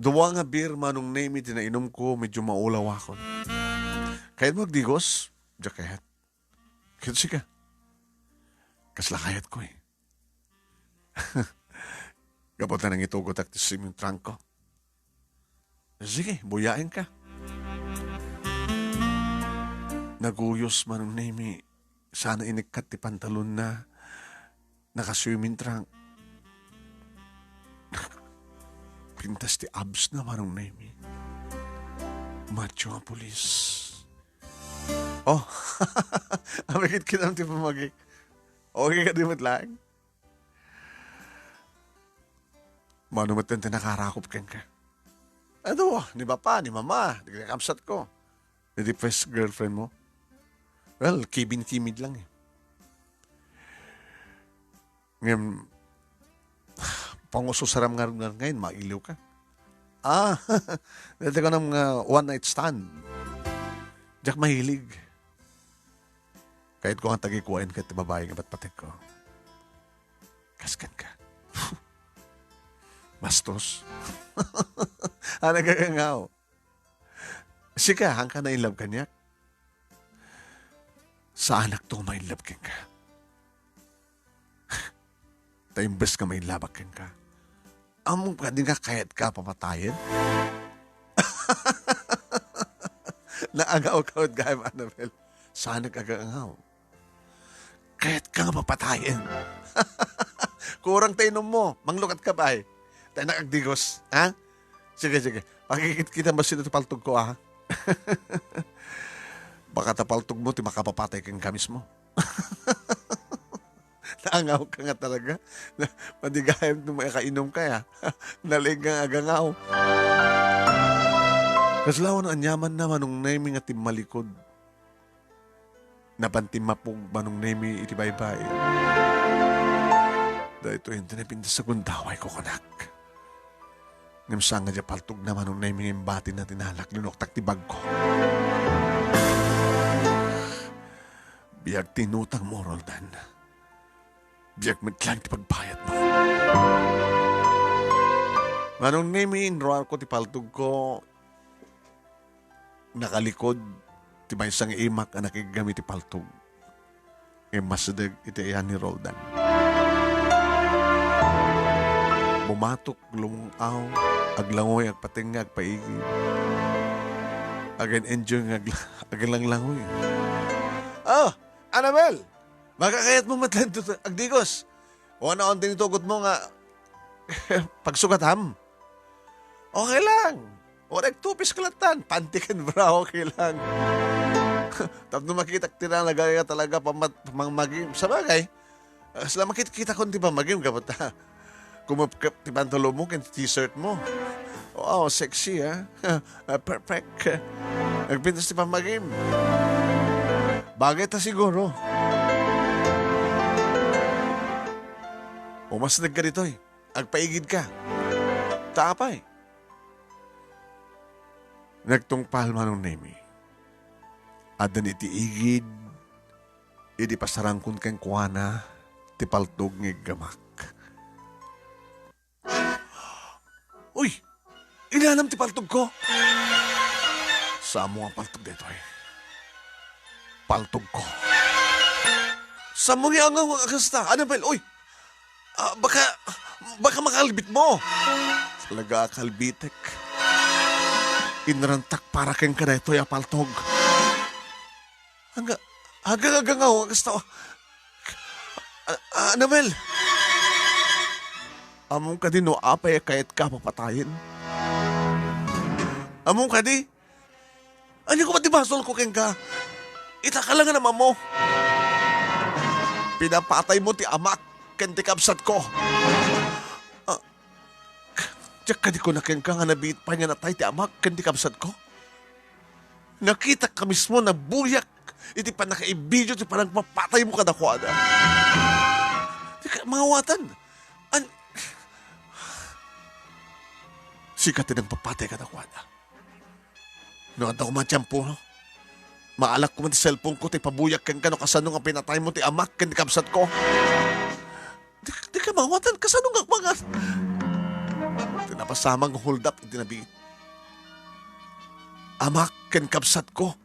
Dua nga beer, Manong Nemi, ti nainumko, medyo maulawakon. Kayatmo agdigos? Diak kayat. Ket sika? Kasla kayatko, eh. Gapu ta nangitugotak ti swimming trunk ko. Sige, buyaenka. Naguyos, Manong Nemi, sana inikkat ti pantalonna, naka-swimming trunk. Pintas ti abs na, Manong Nemi. Macho nga pulis. Oh, amigit kinam ti pamagi. Okay ka di met laeng? Mano met ti nakarakop kenka? Adu, ni papa, ni mama, dagiti kakabsatko. Dagiti first girlfriend mo? Well, kibin-kimid lang eh. Ngem, pangususaram nga rin ngayon, mailiw ka. Ah, dati ko nga one night stand. Diak mahilig. Kayatko nga tagikuaen ket ti babae nga patpatekko. Kas kenka. Bastos. Ano ka nga? Sika, hangka na in love kaniak? Saanak to ma-in love kenka. Ta imbes nga ma-in love kenka, ammom kadi nga kayatka papatayen? Naangaw ka met gayam, Annabel. Saanak agangaw. Kayatka nga papatayen. Kurang ta inummo. Manglukat ka pay. Tay nakagdigos, ha? Sige, sige. Pakikit-kita mo sino ti paltog ko, ha? Baka ta paltog mo ti makapapatay kenka mismo. Naangaw ka nga talaga. Na, madi gayam no makainum ka, ya. Nalaing nga agangaw. Kasla awan aniamanna, Manong Nemy, nga timmalikod. Napan timmapog, Manong Nemy, iti baybay. Daytoy ti napintas a gundaway ko, kunak. Ngem saan nga diay paltogna, Manong Nemy, nga imbatina ti nalak, linuktak ti bagko. Biag ti inutangmo, Roldan. Biag met laeng ti pagbayadmo. Manong Nemy, inruarko ti paltogko. Nakalikod ti maysa nga imak a nakiggam iti paltog. Immasideg iti ayan ni Roldan. Bumatok, lumung-aw, aglangoy, agpatengnga, agpaigid. Agen-enjoy nga agla-, aglanglangoy. Oh, Annabel! Makakayat mo met laeng agdigos. O ano ang tinitugot mo nga pagsukatam? Okay lang. Uray two-piece ka lattan. Panty ken bra, okay lang. Tapno makitak ti nalagay nga talaga pamat-, pamangmagim. Sabagay, ah, sila makit-, kita kon ti pamagim, kapata. Kumupkup ti pantalon mo ken t-shirt mo. Wow, sexy, ha? Ah, perfect. Nagpintas ti pamagim. Bagay ta siguro. Umasneg ka ditoy. Agpaigid ka. Ta apay? Nagtungpal, Manong Nemy. Addan iti igid, idi pasarangkon kenkuana ti paltog nga iggamak. Uy! Inanam ti paltogko! Samo nga paltog daytoy. Paltogko. Samo nga angaw nga kasta. Annabel, uy! Ah, baka, baka makalbit mo. Talaga, kalbitek. Inrantak para kenka daytoy a paltog. Aga, aga, aga nga, oh, kasta, oh. Ah, ah, Annabel! Ammom kadi no apay a kayatka papatayen? Ammom kadi? Ania koma ti basolko kenka? Ita ka lang nga namamo. Pinapataymo ti amak ken ti kabsatko. Ah, diak kadi kuna kenka nga nabiit pay nga natay ti amak ken ti kabsatko? Nakitak ka mismo, nabuyak iti pannakaibidio ti panagpapataymo kadakuada. Dika mangawatan. An-, sika ti nagpapatay kadakuada. No adda koma tiempo, no? Maalak koma ti cellphone ko, ti pabuyak kenka no kasano nga pinataymo ti amak ken ti kabsatko. Di, di ka mawatan, kasano nga mangan? Ti napasamak nga hold up iti nabiit. Amak ken kabsatko.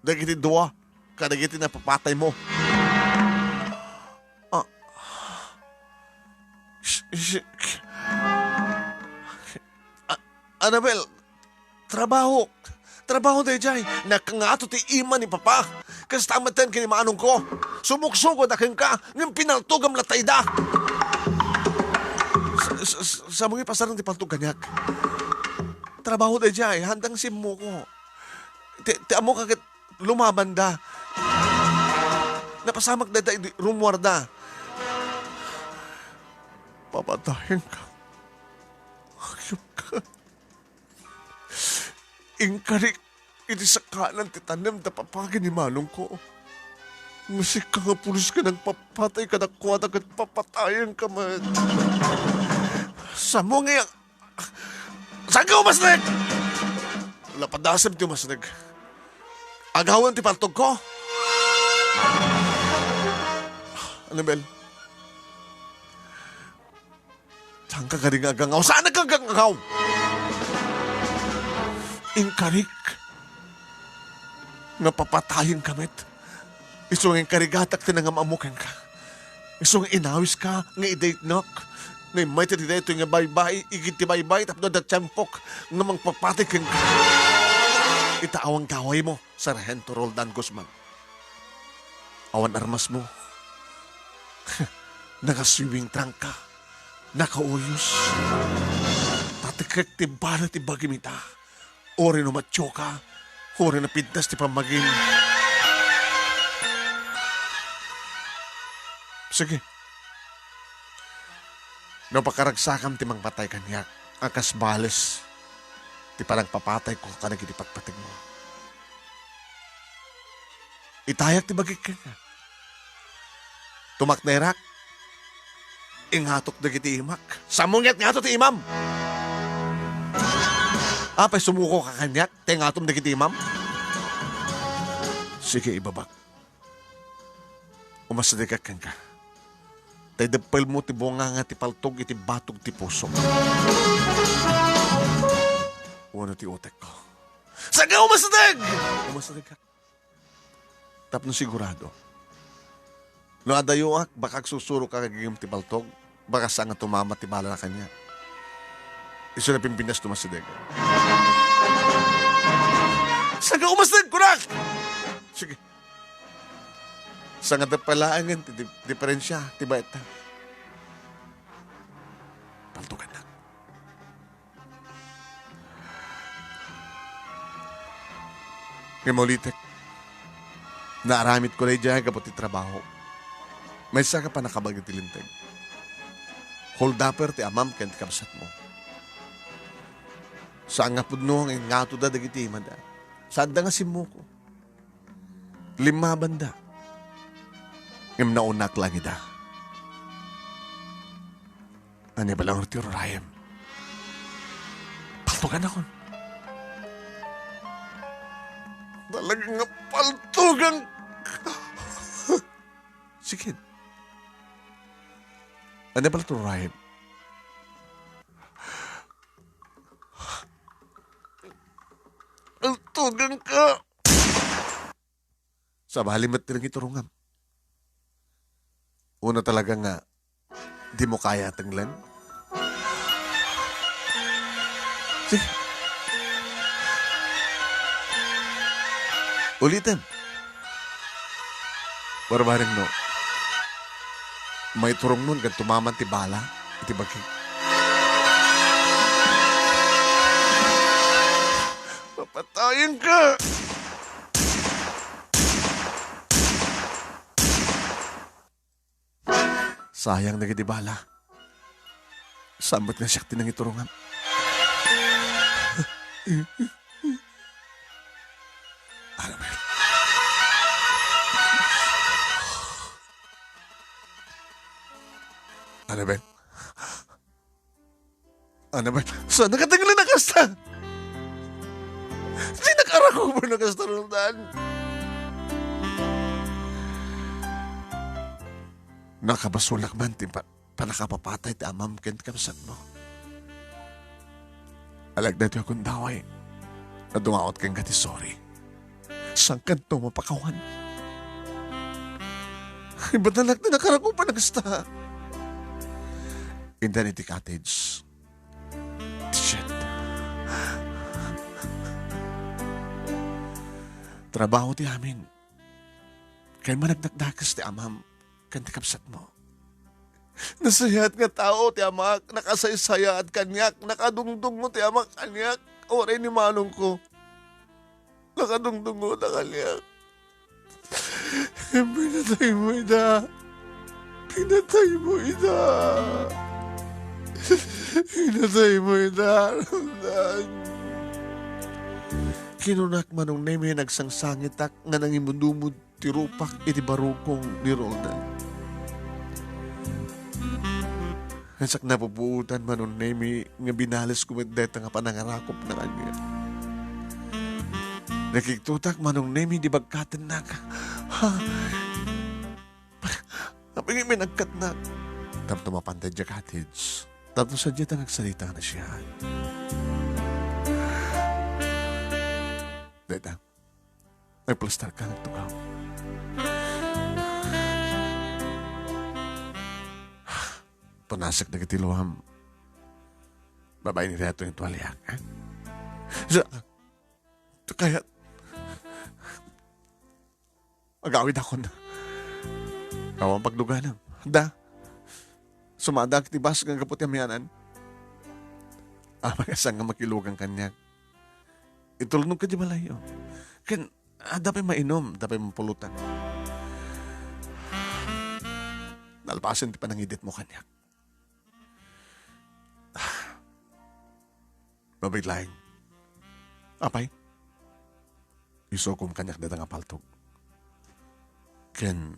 Dagiti dua, kadagiti napapataymo. Ah. Sh-, sh-, A-, Annabel, trabaho. Trabaho daydiay. Nakangato ti ima ni Papa. Kasta met ken ni manongko. Sumuksugoda kenka, ngem pinaltogam latayda. Sa-, sa-, sa-, samoy pasarang ti paltog kaniak. Trabaho daydiay, handang simmoko. Ti, ti ammoka ket lumabanda. Napasamak dayta idi rummuarda. Papatayenka. Hayop ka. Inkarik iti sakanan ti tanem da papagi ni manongko. Nga sika nga pulis ka nagpapatay kadakuada ket papatayenka met. Samo nga Ikaw, umasneg! Wala padasem ti umasneg. Agawen ti paltogko. Anabel, saanka kadi nga agangaw? Saan ka agangaw? Inkarik nga papatayenka met. Isu nga inkarigatak ti nangamamo kenka. Isu nga inawiska nga idaytnak. Nga immay ti daytoy nga baybay, igid ti baybay, tapno adda tiempok nga mangpapatay kenka. Ita awan gawaymo, Sargento Roldan Guzman. Awan armasmo. Naka-swimming trunk ka. Nakauyos. Tatekkek ti bala ti bagim ita. Uray no matioka, uray no pintas ti pammagim. Sige. No pakaragsakam ti mangpatay kaniak, a kas bales ti panangpapatayko kadagiti patpategmo. Itayak ti bagik kenka. Tumakderak. Ingatok dagiti imak. Sammo ngarud ti imam. Apay, sumuko ka kaniak, ta ingatom dagiti imam? Sige, ibabak. Umasdegak kenka. Tay deppelmo ti bunganga ti paltog iti batog ti pusok. Wenno ti utekko. Saan ka umasdeg! Umasdegak. Tapno sigurado. No adayoak, baka agsusuroka gagem ti paltog, baka saan nga tumama ti bala kaniak. Isu nga pimpintas ti umasdeg. Saan ka umasdeg, kunak! Sige. Saan nga deppel laengen ti di-, diferensia ti bayetta. Paltogannak. Ngem ulitek, naaramidko daydiay gapu ti trabaho. Maysa nga pannakabag iti Linteg. Holdupper ti amam ken ti kabsatmo. Saan nga pudno nga ingatoda dagiti imada. Saanda nga simmuko. Limmabanda. Ngem naunak laeng ida. Ania balaen ti urayem? Paltogannakon. Talaga nga paltogan. Sige. Ania balaen ti urayem? Paltoganka. Sabali met ti nangiturongam. Una talaga nga, dimo kaya tenglen? Sige. Ulitem. Barbareng no. Maiturongmon ken tumaman ti bala iti bagik. Papatayenka! Sayang dagiti bala. Saan met nga siak ti nangiturongam? Annabel. Annabel. Annabel, saan nga tenglen a kasta? Dinak arakuben a kasta, Roldan. Nakabasolak man ti pa-, pannakapapatay ti amam ken ti kabsatmo. Alagna ti agundaway a dumaot kenka ti sorry. Saankanto mapakawan? Ibatanak ti nakarakupan a kasta. Intan iti cottage. Ti Shet. Trabaho ti amin. Ken managdakdakes ti amam ken ti kabsatmo. Nasayaat nga tao ti amak, nakasaysayaat kaniak, nakadungdungngo ti amak kaniak, uray ni manongko. Nakadungdungngoda kaniak. Pinataymo ida. Pinataymo ida. Pinataymo ida, Roldan. Kinunak manong Neme, nagsangsangitak nga nangimudumod ti rupak iti barukong ni Roldan. Ket siak napupuotan, Manong Nemi, nga binalesko met dayta nga panangarakupna kaniak. Nakigtotak, Manong Nemi, idi bagkatennak. Ha? Apay ngay nagkatnak? Tapno mapan daydiay cottage. Tapno sadiay ta nga agsalita nga naasian. Dayta. Ay, plastar ka, nagtugaw. Punasek dagiti luam. Babaen iti tualiak, eh? Sa-, kaya, agawidakon. Awan pagluganam. Da, sumada iti bus nga gapu ti amianan. Apay nga saan nga makilugan kaniak? Itulnog ka di balayyo. Ken, adda pay mainom, adda pay mapulotan. Nalpasen ti panangiditmo kaniak. Mabiit laeng. Apay? Isukom kaniak dayta nga paltog. Ken,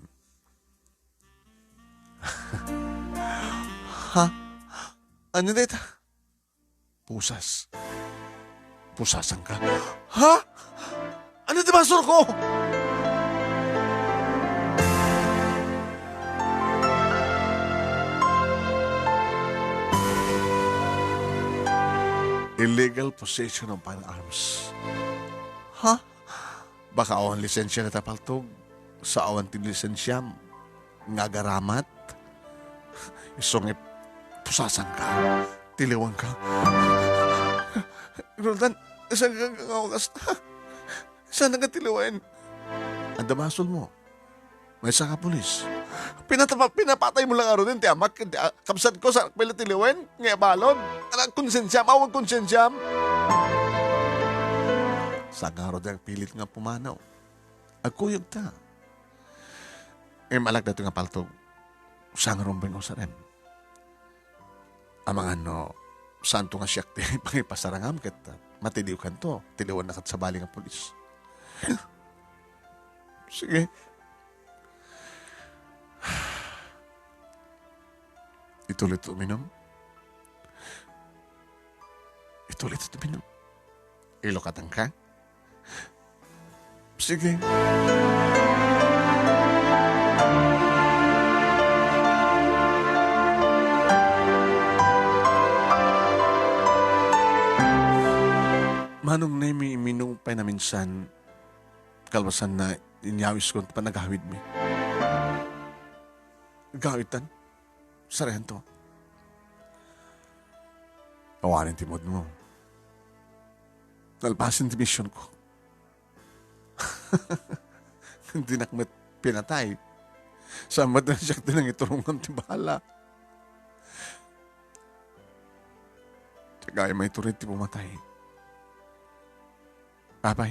ha? Ania dayta? Pusas. Pusasanka. Ha? Ania ti basolko? Illegal possession of firearms. Ha? Baka awan lisensia dayta paltog, sa awan ti lisensiam nga agaramat. Isu nga pusasanka, tiliwanka. Roldan, saan ka nga wagas? Saan ka tiliwen? Adda basolmo. Maysa ka pulis. Pinatapa-, pinapataymo lang ngaruden ti amak, ti, ah, kabsatko, saan pay la tiliwen nga ibalud? Anak, konsensiam, awan konsensiam. Saan ngarud ti agpilit nga pumanaw? Agkuyogta. Immalak daytoy nga paltog. Saan ngarud ti usarem? Amangan no, saanto nga siak ti pangipasarangam ket matiliwkanto, tiliwanna ket sabali nga pulis. Sige. Ituloy ti uminum. Ituloy ti uminum. Ilukatangka? Sige. Manong Nemi, iminum pay naminsan, kalpasanna, inyawiskon ti panagawidmi. Gawitan? Sarayanto. Awanen ti moodmo. Nalpasen ti misionko. Dinak met pinatay. Saan met a siak ti nangiturongam ti bala. Ti agayam a itured ti pumatay. Apay,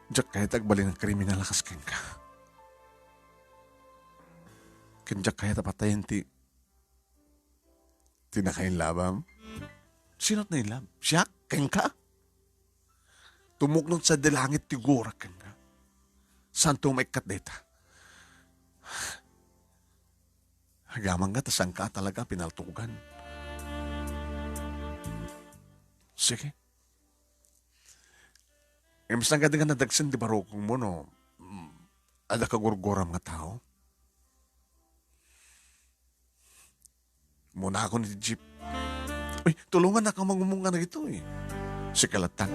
diak kayat agbalin nga kriminal a kas kenka. Ken diak kayat a patayen ti, ti nakainlabam. Sino ti nainlab? Siak? Kenka? Tumuknod sadi langit ti gurak kenka. Saanto maikkat dayta? Agamangka ta saanka a talaga a pinaltogan. Sige. Ngem saan kadi nga nadagsen ti barukongmo no, mm, adda kagurguram nga tao? Munakon iti jeep. Uy, tulongannak a mangumungan dagitoy. Sika latta.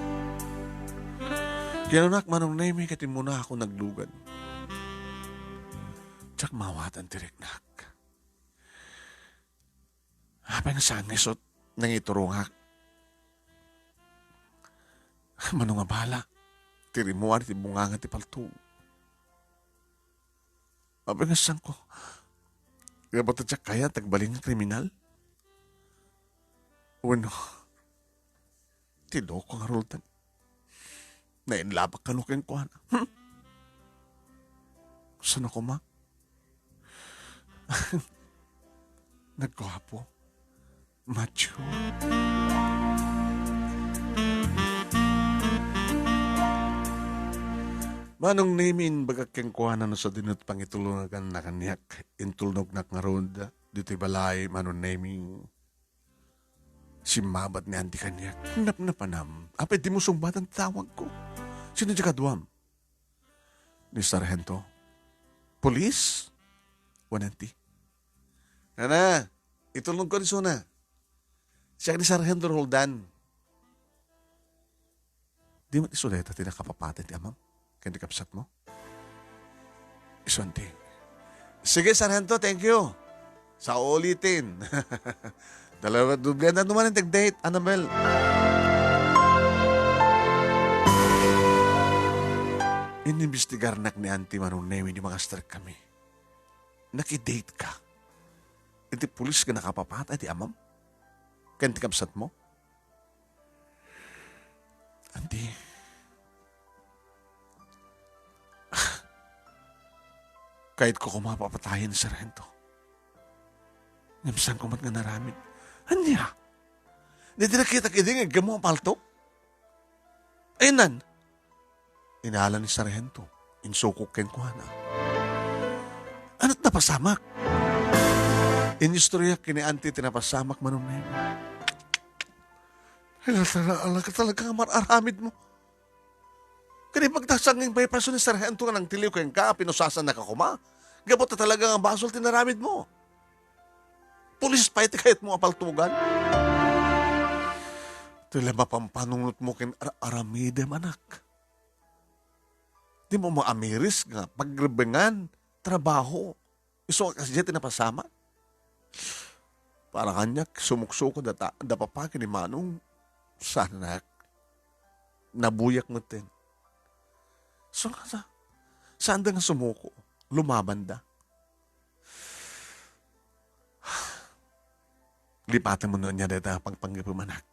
Kinanak Manong Nemi ket immunakon naglugan. Diak maawatan ti riknak. Apay nga saan nga isut' nangiturongak? Mano nga bala ti rimmuar iti bunganga ti paltog? Apay nga saanko? Nga ba't diak kayat agbalin nga kriminal? Wenno, ti loko nga Roldan. Nainlabak kano kenkuana. Hmm? Saan a koma? Nagguapo. Macho. Manong Nemi, imbagak kenkuana no sadino ti pangitulonganna kaniak. Intulnognak ngarud. ditoy balay, Manong Nemy. Simmabat ni Auntie kaniak. Napnapanam. Apay, dimo sungbatan ti tawagko. Sino diay kaduam? Ni Sarhento. Pulis? Wen Auntie. Nana, itulongko ni Suna. Siak ni Sarhento Roldan. Di met isu dayta ti nakapapatay ti amam ken ti kabsatmo? Isu, Auntie. Sige, Sarhento, thank you. Sa ulitin. Dalawa, doble. Ania manen ti date, Annabel? Inimbestigarnak ni Auntie Manong Nemy idi mangasterkami. Nakidate ka iti pulis nga nakapapatay ti amam ken ti kabsatmo? Auntie, kayatko koma a papatayen ni Sarhento. Ngem saanko met nga naaramid. Ania? Daydi nakitak idi nga iggammo a palto? Ay, nan, inala ni Sarhento. Insukok kenkuana. Ania ti napasamak? Inistoryak ken ni Auntie ti napasamak, Manong Nemy. Ala, ala ka talaga nga mar-aramidmo. Kadi pagtasanging bypass ni Sarhento nga nangtiliw kenka, pinusasannaka koma. Gapu ta talaga nga basol ti naaramidmo. Pulis pay ti kayatmo a paltugan. Ti la mapampanunotmo ken ar-aramidem, anak. Dimo maamiris nga pagrebengan, trabaho. Isu a kasdiay ti napasamak. Para kaniak, sumuksuko da ta-, da papa ken ni Manong. Sanak. Nabuyak metten. So, sa-, saanda nga sumuko. Lumabanda. Lipatem no ania dayta a pangpanggepem, anak.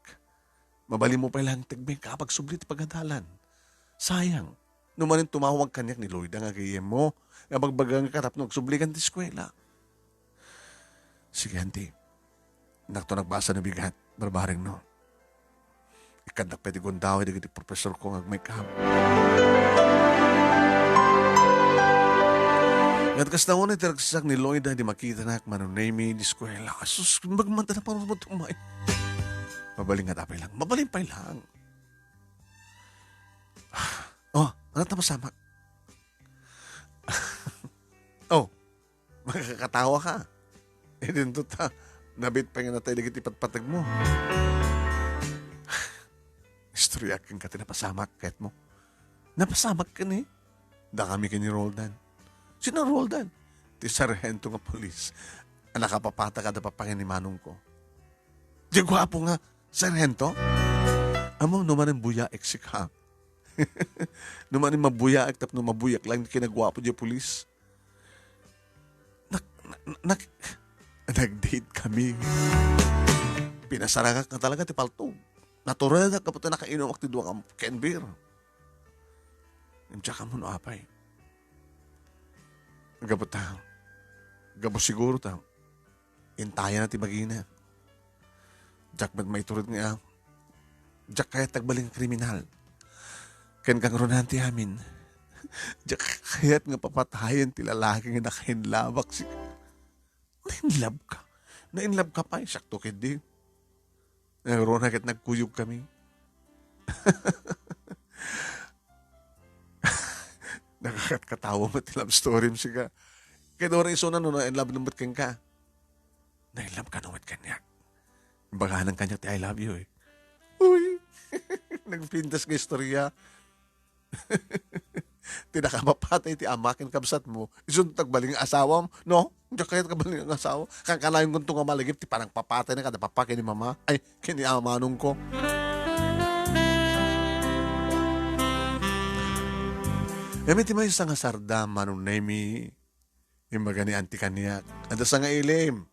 Mabalinmo pay laeng ti agbingka a pagsubli ti pagadalan. Sayang, no manen tumawag kaniak ni Loida nga gayyemmo nga agbagbagangka tapno agsublikan ti eskuela. Sige, Auntie. Dakto nagbasa no bigat, barbareng no. Ikkandak pay ti gundaway dagiti profesorko nga agmaykam. Ket kasta unay ti ragsak ni Loida idi makitanak, Manong Nemy, idi eskuela. Asus, imbag man ta naparurot umay. Mabalin nga pay laeng. Mabalin pay laeng. Oh, ania ti napasamak? Oh, makakatawa ka. Idinto ta, nabit pay nga natay dagiti patpategmo. Istoryaak kenka ti napasamak, kayatmo? Napasamak ken ni? Dakami ken ni Roldan. Sino Roldan? Ti sarhento nga pulis a nakapapatay kada papa ken ni manongko. Diay guapo nga sarhento? Ammom no manen buyaek sika. No manen mabuyaek tapno mabuyak laeng ti kinaguapo diay pulis. Nak-, nak-, nak-, nag-date kami. Pinasarangak nga talaga ti paltog. Naturedak gapu ta nakainumak ti dua nga can beer. Ngem diak ammo no apay. Gapu ta, gapu siguro ta, intayana ti bagina. Diak met maitured nga, diak kayat ti agbalin nga kriminal. Ken kangrunaan ti amin, diak kayat nga papatayen ti lalaki nga nakainlabak. Si-, nainlabka? Nainlabka pay, siakto ketdi. Nangruna ket nagkuyogkami. Nakakatkatawa met ti love story-m, sika. Ket uray isuna no na-in love met kenka. Na-in love kano met kaniak. Imbaganan kaniak ti I love you, eh. Uy! Nagpintas nga istorya. Ti nakapapatay ti ama ken kabsatmo, isunto ti agbalin nga asawam, no? Diak kayat ti agbalin nga asawa. Kankanayon kunto nga malagip ti panangpapatayna kada papa ken ni mama, ay, ken ni amanongko. Ngem iti maysa nga sardam, Manong Nemy, imbaga ni Auntie kaniak, adda sangailim.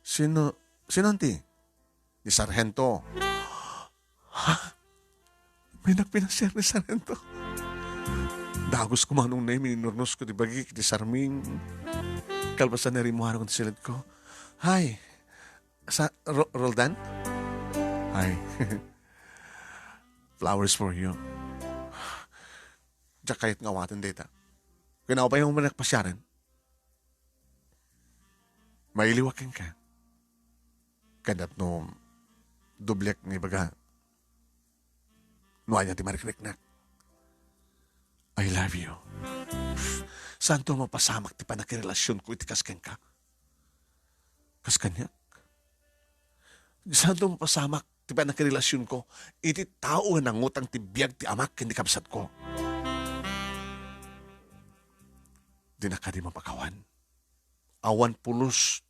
Sino, sino, Auntie? Ni Sarhento. Ha? May nagpinasiar ni Sarhento? Dagus ko, Manong Nemy, minurnos ko ti bagik ni Sarming. Kalpasan na rimmuar ko ti siled ko. Hi. Sa-, Ro-, Roldan? Hi. Flowers for you. Diak kayat nga awaten dayta. Kinaupay mo man nagpasiaren? Mailiwak kenka. Ket no doblek nga ibaga, no ania ti marikriknak. I love you. Saanto mapasamak ti pannakirelasionko iti kas kenka? Kas kaniak? Saanto mapasamak ti pannakirelasionko iti tao nga nangutang ti biag ti amak ken ti kabsatko? Dinak kadi mapakawan. Awan pulos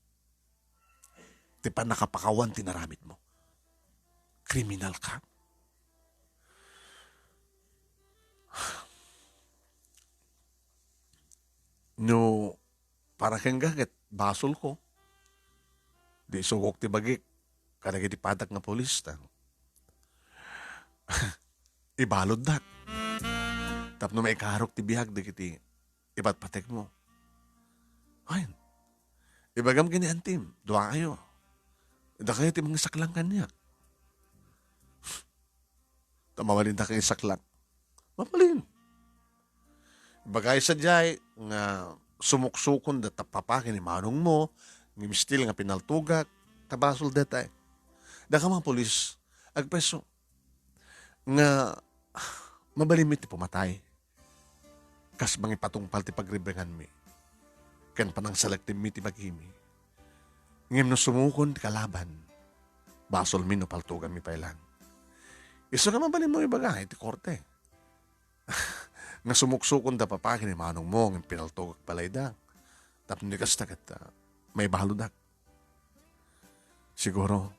ti pannakapakawan ti naramidmo. Kriminal ka. No, para kenka ket basolko. Di isugok ti bagik kadagiti padak nga pulis ta ibaluddak. Tapno maikarok ti biag dagiti ipatpatekmo. Wen, ibagam ken ni antim, duakayo. Dakayo ti mangisaklang kaniak. Ta mabalindak nga isaklang. Mabalin. Ibagay sadiay nga sumuksukon da ta papa ken ni manongmo, nga mistil nga pinaltogak, ta basol daytay. Daka mga pulis, agpreso, nga mabalinmi ti pumatay. Kas mangipatungpal ti pagribenganmi, ken panangsalaktimmi ti bagimi. Ngem no sumukon ti kalaban, basolmi no paltuganmi pay lang. Isu nga mabalinmo ibaga iti korte nga sumuksukon da papa ken ni manongmo ngem pinaltogak pay layda. Tapno di kasta ket, ah, maibaludak. Siguro,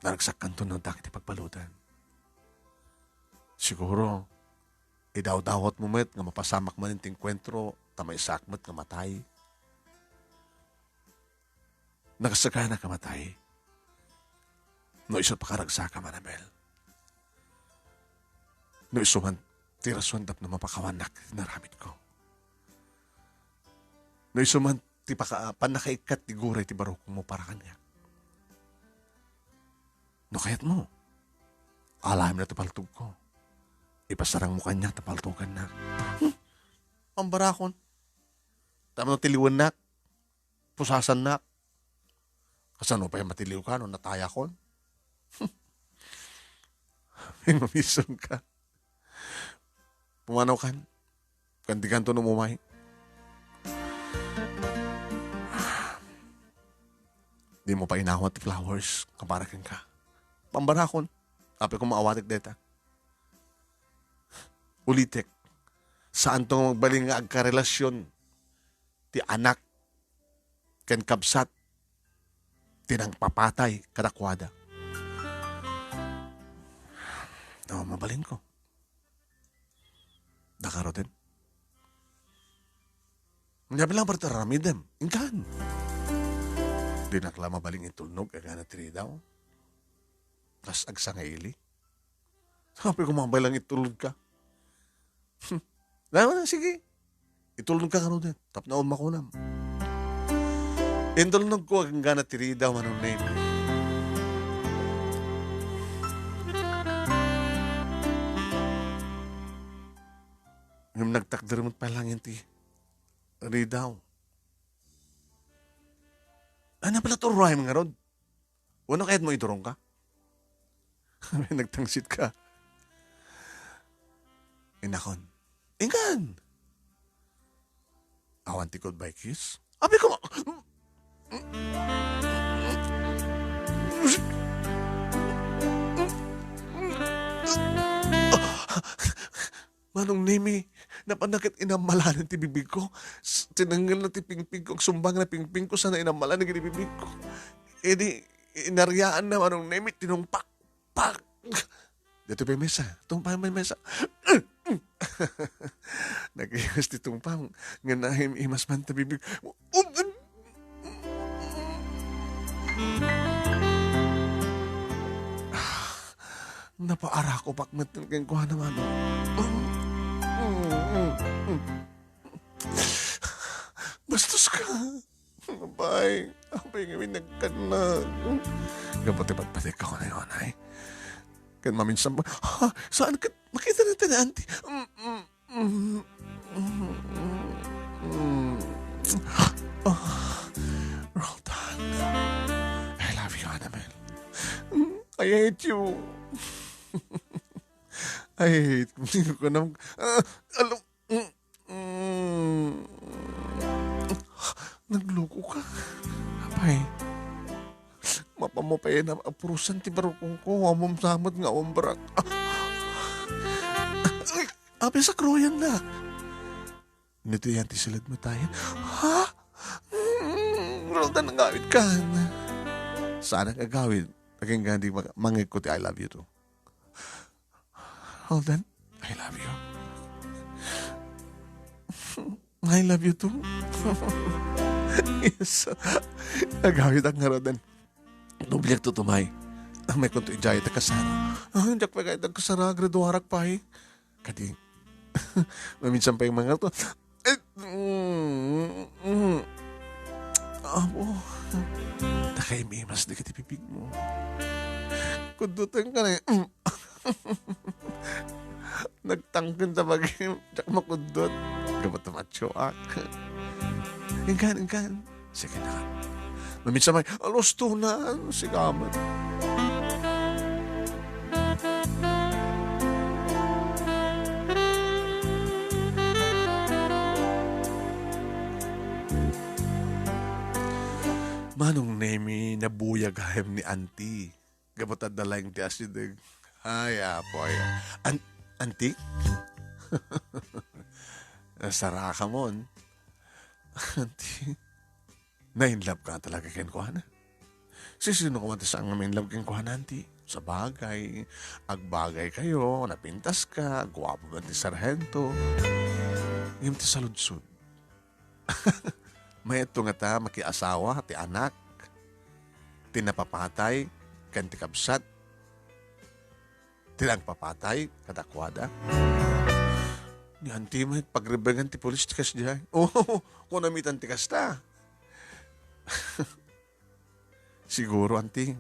naragsak kanto no adda iti pagbaludan. Siguro, idawdawatmo met nga mapasamak manen ti engkuentro ta maysaak met nga matay. Nakasagana ka matay no isu ti pakaragsakam, Anabel. No isu man ti rason tapno mapakawannak ti naramidko. No isu man ti paka-, pannakaikkat ti gura iti barukmo para kaniak. No kayatmo, alamna ti paltogko. Ipasarangmo kaniak ta paltogannak. Hmm. Ambarakon. Tapno tiliwennak, pusasannak. Kasano pay matiliwka no natayakon? Mamisongka. Pumanawkan. Kantikanto no umay. Dimo pay inawat ti flowers nga para kenka. Pambarakon. Apay ko maawatek dayta. Ulitek. Saanto nga magbalin nga agkarelasion ti anak ken kabsat ti nangpapatay kadakuada. No, mabalinko. Daka Roden. Ania pay lang pay ti aramidem. Inkan. Dinak la mabalin intulnog, agana ti ridaw. Kas agsangaili. Apay ko, mabay lang itulog ka. Hmm. Dama na, sige. Itulog ka, Roden. Tapno makunam. Intulnog ko, agana ti ridaw, Manong Nemi. Ngem nagtakder met pay lang ti ridaw. Ania pay la ti uray nga, Rod? Wenno kayatmo iturongka? Nagtangsit ka. Inakon. Inkan! Awan ti goodbye kiss? Abi ko ma-, Manong Nemi, napan na ket inamalanen ti bibigko. S-, tinangelna ti pingpingko, agsumbangna pingpingko, sana inamalanen iti bibigko. Idi, inariaanna, Manong Nemi, tinungpak. Pak! Dito pa yung mesa. Tungpang may mesa. Nag-iwas ti tungpang. Nga naim-imas man ta bibig. Napaarako pakmet kenkuana, Manong. Bastos ka. Apay, apay ngamin nagkannag. Gapu ti patpatik ako na yun, ay. Kan maminsan pa, ha? Saan ka? Makita na tayo, auntie. Mm, mm, mm, mm, mm. Ah. Roldan, I love you, Annabel. Mm, I hate you. I hate you. Kunam, ah, alam, mm, mm. Nagloko ka. Apay, mapamupay na apurusan ti barukongko, ammom sa met nga umbrak. Apay, sakroyan na. Nito yan ti silad mo tayo. Ha? Mm, Roldan, agawid kan. Saan ang agawid? Aging gandi mangegko ti I love you too. Roldan, I love you. I love you too. Yes. Agawid ak nga, Roldan. Dobliak tutumay. Amay kunto idiay ta kasar. Ah, diak pay kayat kasar, graduarak pay. Kadi, maminsan pay mangato. Eh, mm, mm. Apo, nakaimimas dagiti bibig mo. Kuddutan ka na eh. Nagtangken ta bagim, diak makuddot. Gabat ta macho ak. Ingkan, ingkan. Sige na. Maminsan may alustunan, sigaman. Manong Nemi, nabuya gayam ni Auntie. Gapu ta adda laeng ti asideg. Ay, apo, ay. An-, Auntie? Nasarakamon. Auntie? Na-in love ka talaga kenkuana? Sisino ka man ti saan nga ma-in love kenkuana, Auntie? Sabagay, agbagay kayo, napintas ka, guapo man ti sarhento. Ngem ti saludsod, mayatto ngata makiasawa ti anak, ti napapatay, ken ti kabsat, ti nagpapatay kadakuada? Ni Auntie met pagrebengan ti pulis ti kasdiay. Oo, kunam itan ti kasta. Siguro, Auntie,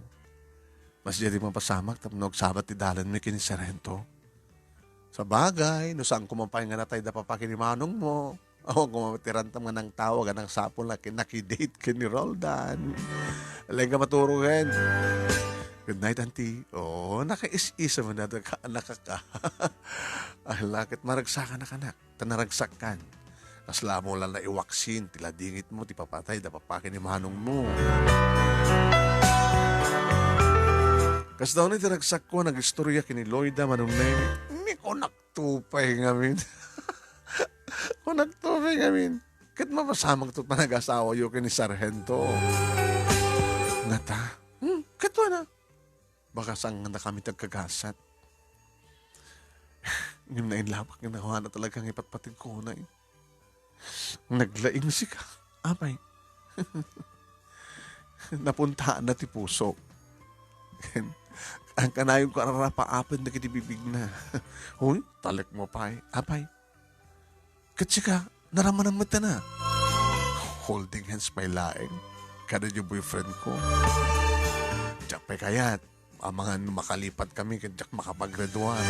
masdiay ti mapasamak tapno agsabat ti dalanmi ken ni Sarhento. Sabagay, no saan koma pay nga natay da papa ken ni manongmo, awan koma ti rantam nga nangtawag a nangsapul a kin-, nakidate ken ni Roldan. Laeng nga maturogen. Good night, Auntie. Oo, nakaisisa man data ka, anak ka. Ala, ket maragsakan a kanak. Ta naragsakkan. Kasla mo la naiwaksin ti ladingitmo ti papatay da papa ken ni manongmo. Kasla ni ti ragsakko a nagistorya ken ni Loida, Manong Nemi. Ni kunakto pay ngamin. Kunakto pay ngamin. Ket mapasamakto panagasawayo ken ni Sarhento. Ngata? Hmm, ket wana. Baka saan nga nakami ti agkagasat. Ngem nainlabak nga nawana talaga nga ipatpateg ko na eh. Naglaing sika, apay. Napuntaanna ti pusok. Ang kanayon ko ararapaapen dagiti bibigna. Hoy, talek mo pay, apay. Ket sika, naramanam met na. Holding hands pay laeng kada di boyfriend ko. Diak pay kayat, amangan no makalipat kami ket diak makapaggraduar.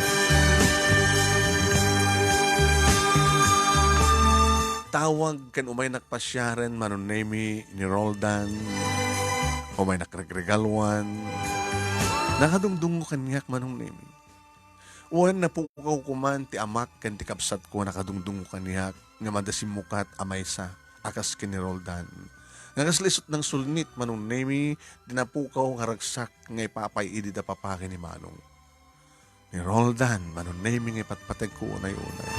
Tawag ken umaynak pasiaren Manong Nemi ni Roldan. Umaynak regregaluan. Nakadungdungo kaniak Manong Nemi. Wen, napukaw koman ti amak ken ti kabsatko a nakadungdungo kaniak nga mada simmukat a maysa a kas ken ni Roldan. Nga kasla isut' nangsulnit Manong Nemi ti napukaw nga ragsak nga ipapay idi da papa ken ni Manong. Ni Roldan, Manong Nemi nga ipatpateg ko unay-unay.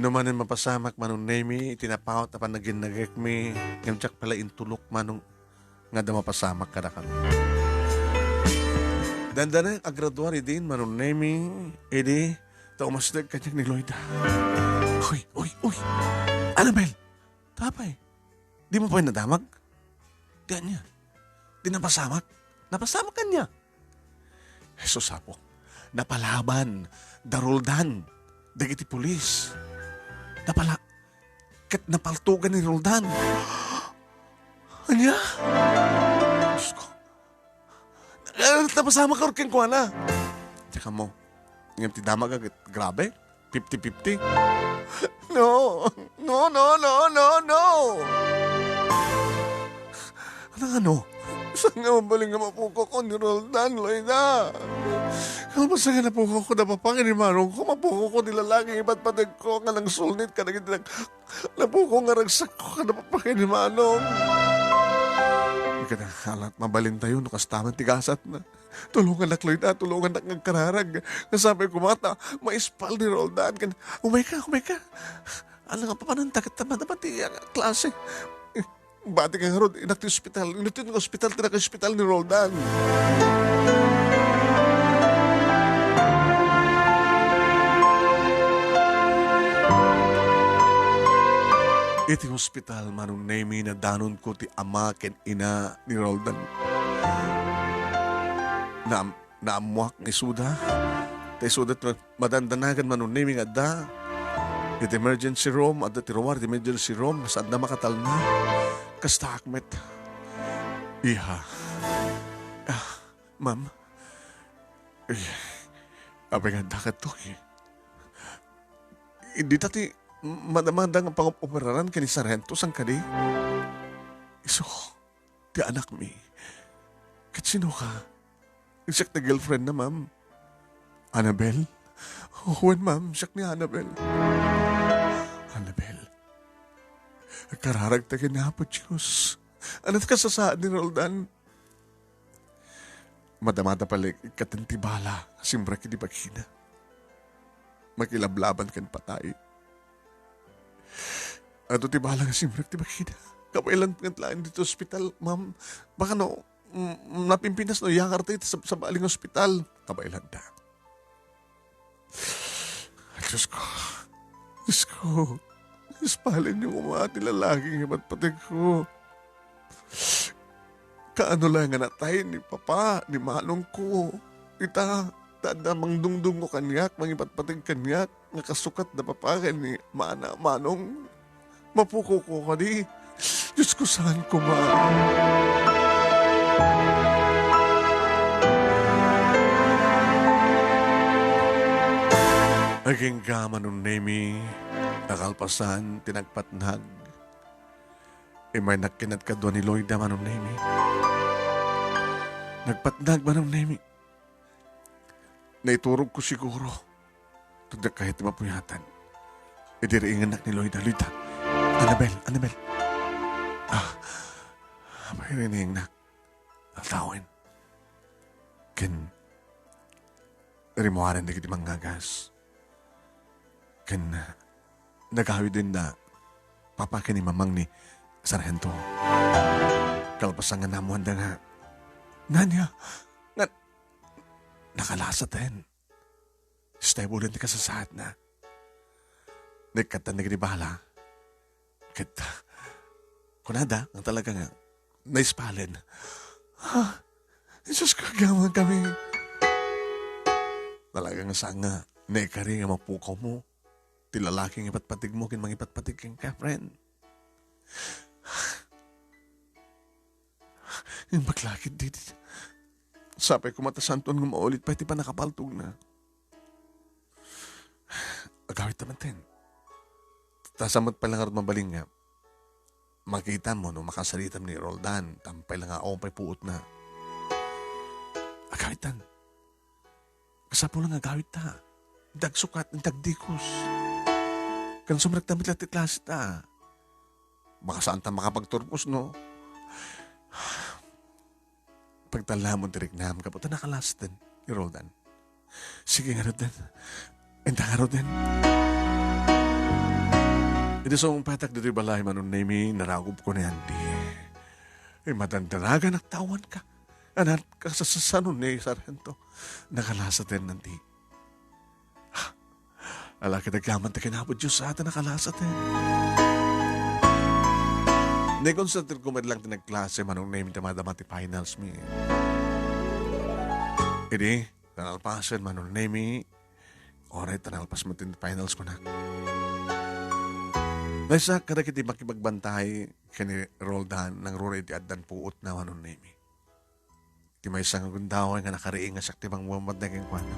No manen mapasamak Manong Nemi iti napaut a panaginnagekmi, ngem diak pay la intulok Manong nga adda mapasamak kadakami. Dandanayak a graduar idin, Manong Nemi, idi ta umasdek kaniak ni Loida. Uy, uy, uy! Annabel! Tapay, di mo pay nadamag? Di ania? Di napasamak? Napasamak ania? Jesus, Apo. Napalaban da Roldan dagiti pulis. Napala-, ket napaltugan ni Roldan. Ania? Diyos ko. Eh, napasamak ka kenkuana. Teka mo. Ngem ti damag ket grabe. Fifty fifty. No. No, no, no, no, no! Ano nga no? Saan nga mabalin nga mapukawko ni Roldan, Loida? Kalpasan nga napukawko da papa ken ni manongko, mapukawko ti lalaki nga ipatpategko nga nangsulnit kadagiti nag-, napukaw nga ragsakko kada papa ken ni manong. Kada halat mabalintayo no kasta man ti gasatna. Tulongannak, Loida, tulongannak nga agkararag. Nga sapay koma ta maispal ni Roldan ken, "Umayka, umayka. Ala nga papananta ket madama ti, ah, klase." Bati nga ngarud, inak ti ospital. Inutin nga ospital, ti naka-ospital ni Roldan. Iti ospital, Manong Nemi, nadanonko ti ama ken ina ni Roldan. Naam-, naammoak nga isuda. Ta isuda ti madandanagan, Manong Nemi, nga adda iti emergency room, adda ti ruar iti emergency room, saanda makatalna. Kastaak met. Iha. Ah, ma'am. Eh, apay nga adda kadto, eh? Dita ti madamanda nga pangoperaran ken ni Sarhento, saan kadi? Isu, ti anakmi. Ket sino ka? Siak ti girlfriend na, ma'am. Annabel? Wen, ma'am, siak ni Annabel. Annabel, agkararagta ken ni Apo Dios. Ania ti kasasaad ni Roldan? Madamada pay laeng ikaten ti bala a simrek iti bagina. Makilablaban ken patay. Adu ti bala nga simrek ti bagina. Kabaelan met laeng ditoy ospital, ma'am. Baka no, mm, napimpinas no iyakarta iti sab-, sabali nga ospital. Kabaelanta. Diosko, Diosko, ispalenyo koma ti lalaki nga ipatpategko. Kaano la nga natay ni papa, ni manongko. Ita, ta adda mangdungdungngo kaniak, mangipatpateg kaniak, nga kasukat da papa ken ni mana, manong. Mapukawko kadi. Diosko, saan koma. Agingga, Manong Nemi, a kalpasan ti nagpatnag. Immay nakkinat kadua ni Loida, Manong Nemi. Nagpatnag, Manong Nemi. Naiturogko siguro. Tunggal kayat ti mapuyatan. Idi riingannak ni Loida, Loida. Annabel, Annabel. Ah, apay riinggannak? Aldawen. Ken rimmuaren dagiti mangngagas. Ken nagawiden da papa ken ni mamang ni Sarhento. Kalpasan nga naammoanda nga, nania, nga nakalasaten. Stable ti kasasaadna. Naikkatdan dagiti bala. Ket kunada nga talaga nga naispalen. Ha? Jesus, kagyaman kami. Talaga nga saan nga naikari nga mapukawmo ti lalaki nga ipatpategmo ken mangipatpateg kenka, friend. Imbag la ketdi. Sapay koma ta saanton nga maulit pay ti pannakapaltogna. Agawidta manen. Ta saan met pay la ngarud mabalin nga makitam wenno makasaritam ni Roldan, ta apay la nga awan pay puotna. Agawidtan. Masapul nga agawidta. Inta agsukat, inta agdikos. Ken sumrekta met la ti klaseta. Baka saanta makapagturpos, no? Pagtalnamon ti riknam, gapu ta nakalasaten ni Roldan. Sige ngaruden. Inta ngaruden. Idi sumungpetak ditoy balay, Manong Nemi, naragubko ni Andy. Eh, madandanagan, nagtawanka. Anak, kasasasano ni Sarhento. Nakalasaten, Andy. Ala, ket agyaman ta ken Apo Dios, a, ta nakalasaten. Naikonsentrarko met lang ti nagklase, Manong Nemi, ta madama ti finals mi. Idi, ta nalpasen, Manong Nemi, oray ta nalpas met ti finals, kunak. Naisakak kadagiti makipagbantay ken ni Roldan, nangruna iti addan puotna, Manong Nemi. Ti maysa nga gundaway nga nakariing nga siak ti mangmammatna kenkuana.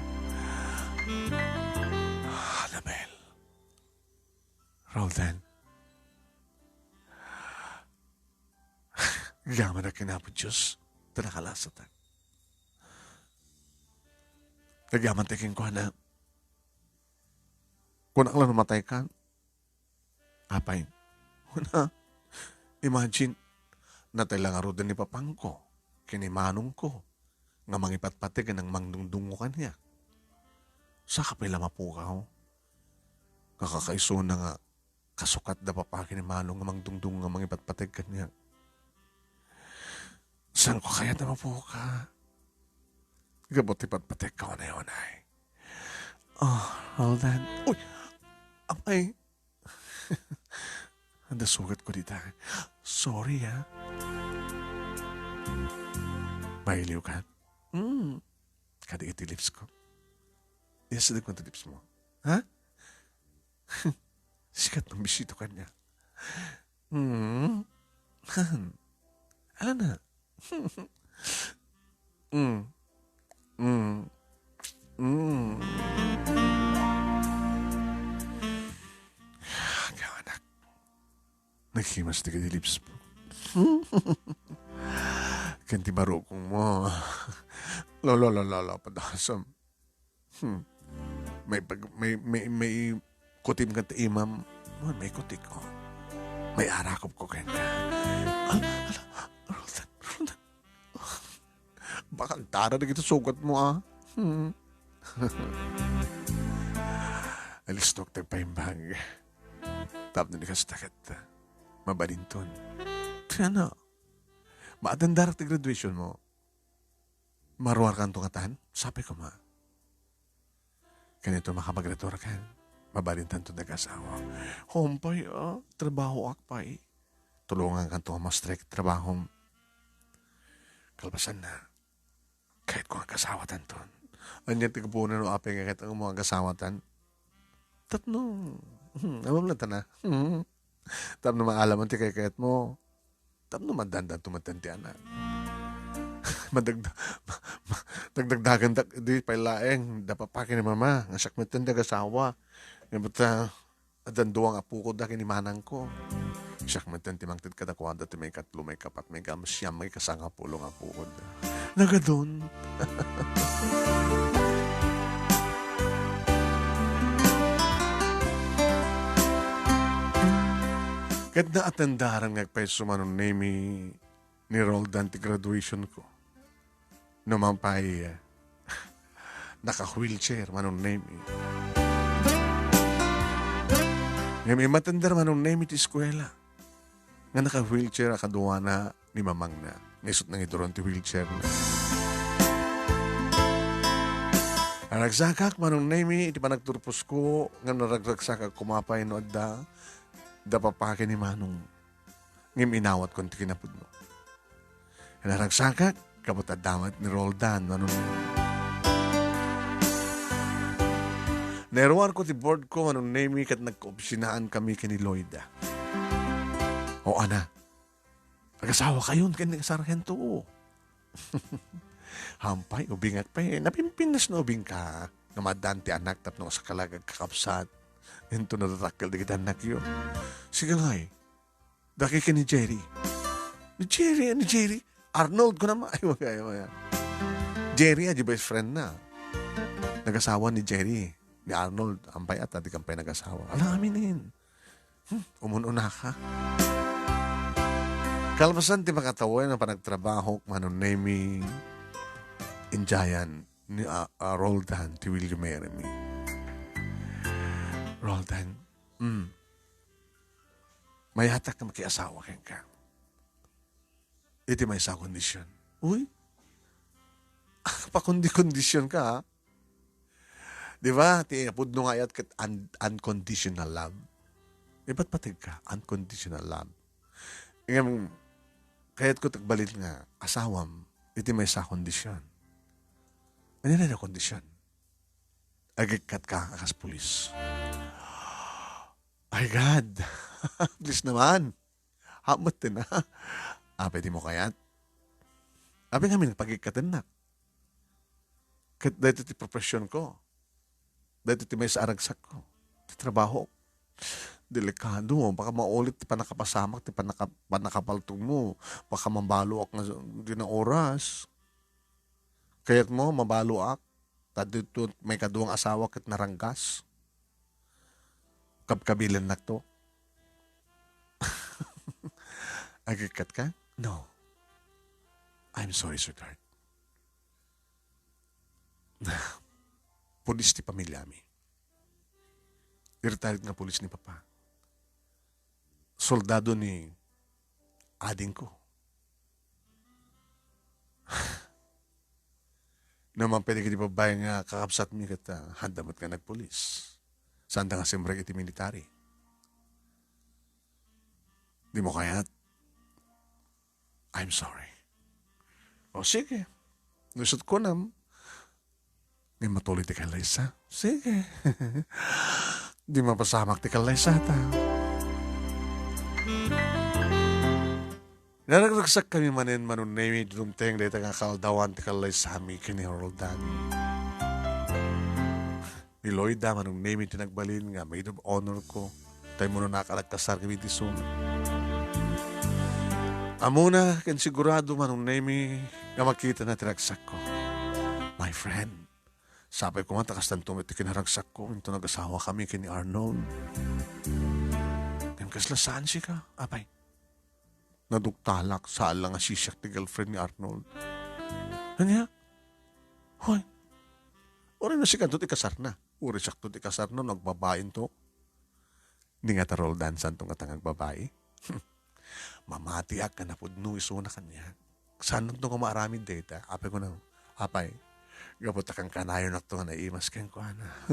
Annabel. Roldan, agyamanak ken Apo Dios, ta nakalasatak. Agyamantak kenkuana. Kunak la no mataykan. Apay, kuna, imagine, natay la ngaruden ni papangko ken ni manongko nga mangipatpateg ken mangdungdungngo kaniak. Saka pay la mapukaw. Kakakaisuna nga kasukat da papa ken ni manong nga mangdungdungngo nga mangipatpateg kaniak. Saanko kayat a mapukaw? Gapu ti patpategko unay-unay. Oh, Roldan. Uy! Apay! Adda sugatko dita. Sorry, ha? Mailiwka? Mm. Kadagiti lips ko. Yes, dagko ti lips mo. Ha? Sikat ng bisito kanya. Mm. Han. Ala na. Mm. Mm. Mm. Agaw, anak. Naghimas ti kadi lips mo. Ken ti barukong mo. Lolo, lolo, lolo, padasam. Hmm. May pag-, may, may, may kutim ka ti imam. Oh, may kutik, oh. May arakop ko kenka. Ah, ala, Roldan, Roldan. Baka agtara dagiti sugat mo, ah. Hmm. Alistok ti paimbag. Tapno di kasta ket mabalinton. Kaya na, maatendarak ti graduation mo. Maruarkanto ngatan? Sapay koma. Kanito makapagretor kan? Mabalintanto nag-asawa. Humpay, ah, trabahoak pay. Tulongankanto nga mastrek trabahom. Kalpasan na, kahit kung agkasawatanton. Anya ti kapunan no apay nga kahit ang mga kasawatan? Tapno, hmm, amam lang tana. Hmm. Tapno maalaman ti kaykayat mo. Tapno madandan tumaten ti anak. Madagda-, ma-, ma-, dagdagdagan dak-, di pay laeng, da papa ken ni mama, nga siak met ti nagasawa. Nga bet, ah, addan dua nga apokod da ken ni manangko. Siak met ti mangted kadakuada ti maikatlo, maikapat, maikasiam, maikasangapulo nga apokod. Nagadon. Ket naatendaran nga agpayso Manong Nemy ni Roldan ti graduation ko. No man pay, naka-wheelchair Manong Nemy. Ngem imatender Manong Nemy ti eskuela nga naka-wheelchair a kaduana ni mamangna. Nga isut' nangiduron ti wheelchairna. Naragsakak, Manong Nemy, iti panagturposko, ngem naragragsakak koma pay no adda da papa ken ni manong. Ngem inawatkon ti kinapudno. Naragsakak, gapu ta adda met ni Roldan, Manong Nemy. Nairuarko ti board ko, Manong Nemy, ket nagkaopsinaan kami ken ni Loida. O, ana, Agasawa kayon ken ni Sargento. Hampay, ubingak pay. Napimpinnas no ubingka. Nga maaddaan ti anak tapno sakalag agkakabsat. Inton nadadakkel dagiti annakyo. Sige ngay. Daki ken ni Jerry. Ni Jerry, ni Jerry. Arnold ko naman. Ay, wag, ay, wag. Jerry, ah, di best friend na. Nagasawa ni Jerry. Ni Arnold, hampay ata, di kan pay nagasawa. Ala, aminen. Hmm, umun-unaka. Kalpasan ti makatawen a panagtrabahok, Manong Nemy, injayan ni, ah, ah, Roldan ti William Jeremy. Roldan, hmm, mayatak nga makiasawa kenka. Iti maysa a kondisyon. Uy? Pakondi-kondisyon ka, ha? Di ba? Ti pudno nga ayat ket un-, unconditional love. Ipatpateg ka, unconditional love. Ngem, kayat ko ti agbalin nga asawam, iti maysa a kondisyon. Ania a kondisyon? Agikkat ka a kas pulis. Ay, God. Please naman. Hamet na. Apay, di mo kayat? Apay ngamin, pagikkatennak. Ket daytoy ti profession ko. Daytoy ti maysa a ragsak ko. Ti trabaho. Delikado, baka maulit ti pannakapasamak, ti pannaka-, pannakapaltogmo. Baka mabaloak nga di na oras. Kayatmo, mabaloak. Ta dito, maikadua nga asawa ket naranggas. Kabkabilennakto. Agikkatka? No. I'm sorry, sweetheart. Pulis ti pamilyami. Retired nga pulis ni Papa. Soldado ni adingko. No, mangpili iti babae nga kakabsatmi ket, ah, haanda met nga nagpulis. Saanda nga simrek iti military. Dimo kayat? I'm sorry. O, sige. No isut' kunam, ngem matuloy ti kallaysa. Sige. Di mapasamak ti kallaysata. Naragsakkami manen, Manong Nemy, idi dumteng dayta nga kaaldawan ti kallaysami ken ni Roldan. Ni Loida, Manong Nemy, ti nagbalin nga maid of honor ko. Tay umuna a nagkasar kami iti isuna. Ammona ken sigurado, Manong Nemy, nga makitana ti ragsakko. My friend, sapay koma ta kastanto met ti kinaragsakko, inton nagasawa kami ken ni Arnold. Ngem kasla saan sika, apay? Naduktalak, saan la nga sisiak ti girlfriend ni Arnold. Ania? Hoy, uray no sikanto ti kasarna. Uray siakto ti kasarna no agbabainto. Ni nga ta Roldan, saanto nga ta nga agbabai? Mamatiak nga napudno isuna kaniak. Saanto nga maaramid dayta? Apay ko na, apay, gapu ta kankanayonakto nga naimas kenkuana.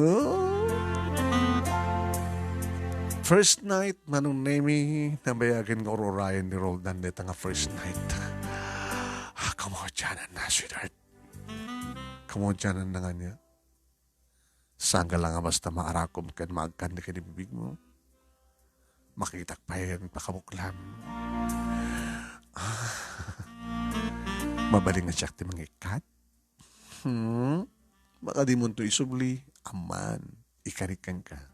First night, Manong Nemy, nabayagen nga ur-urayen ni Roldan dayta nga first night. Ah, kamaudiananna, sweetheart. Kamaudiananna nga niya. Sangga la nga basta maarakom ken maagkan dagiti bibigmo. Makitak pay nga pakabuklam. Ah, mabalin nga siak ti mangikkat? Hmm? Makadimonto isubli, amman, ikarik kenka.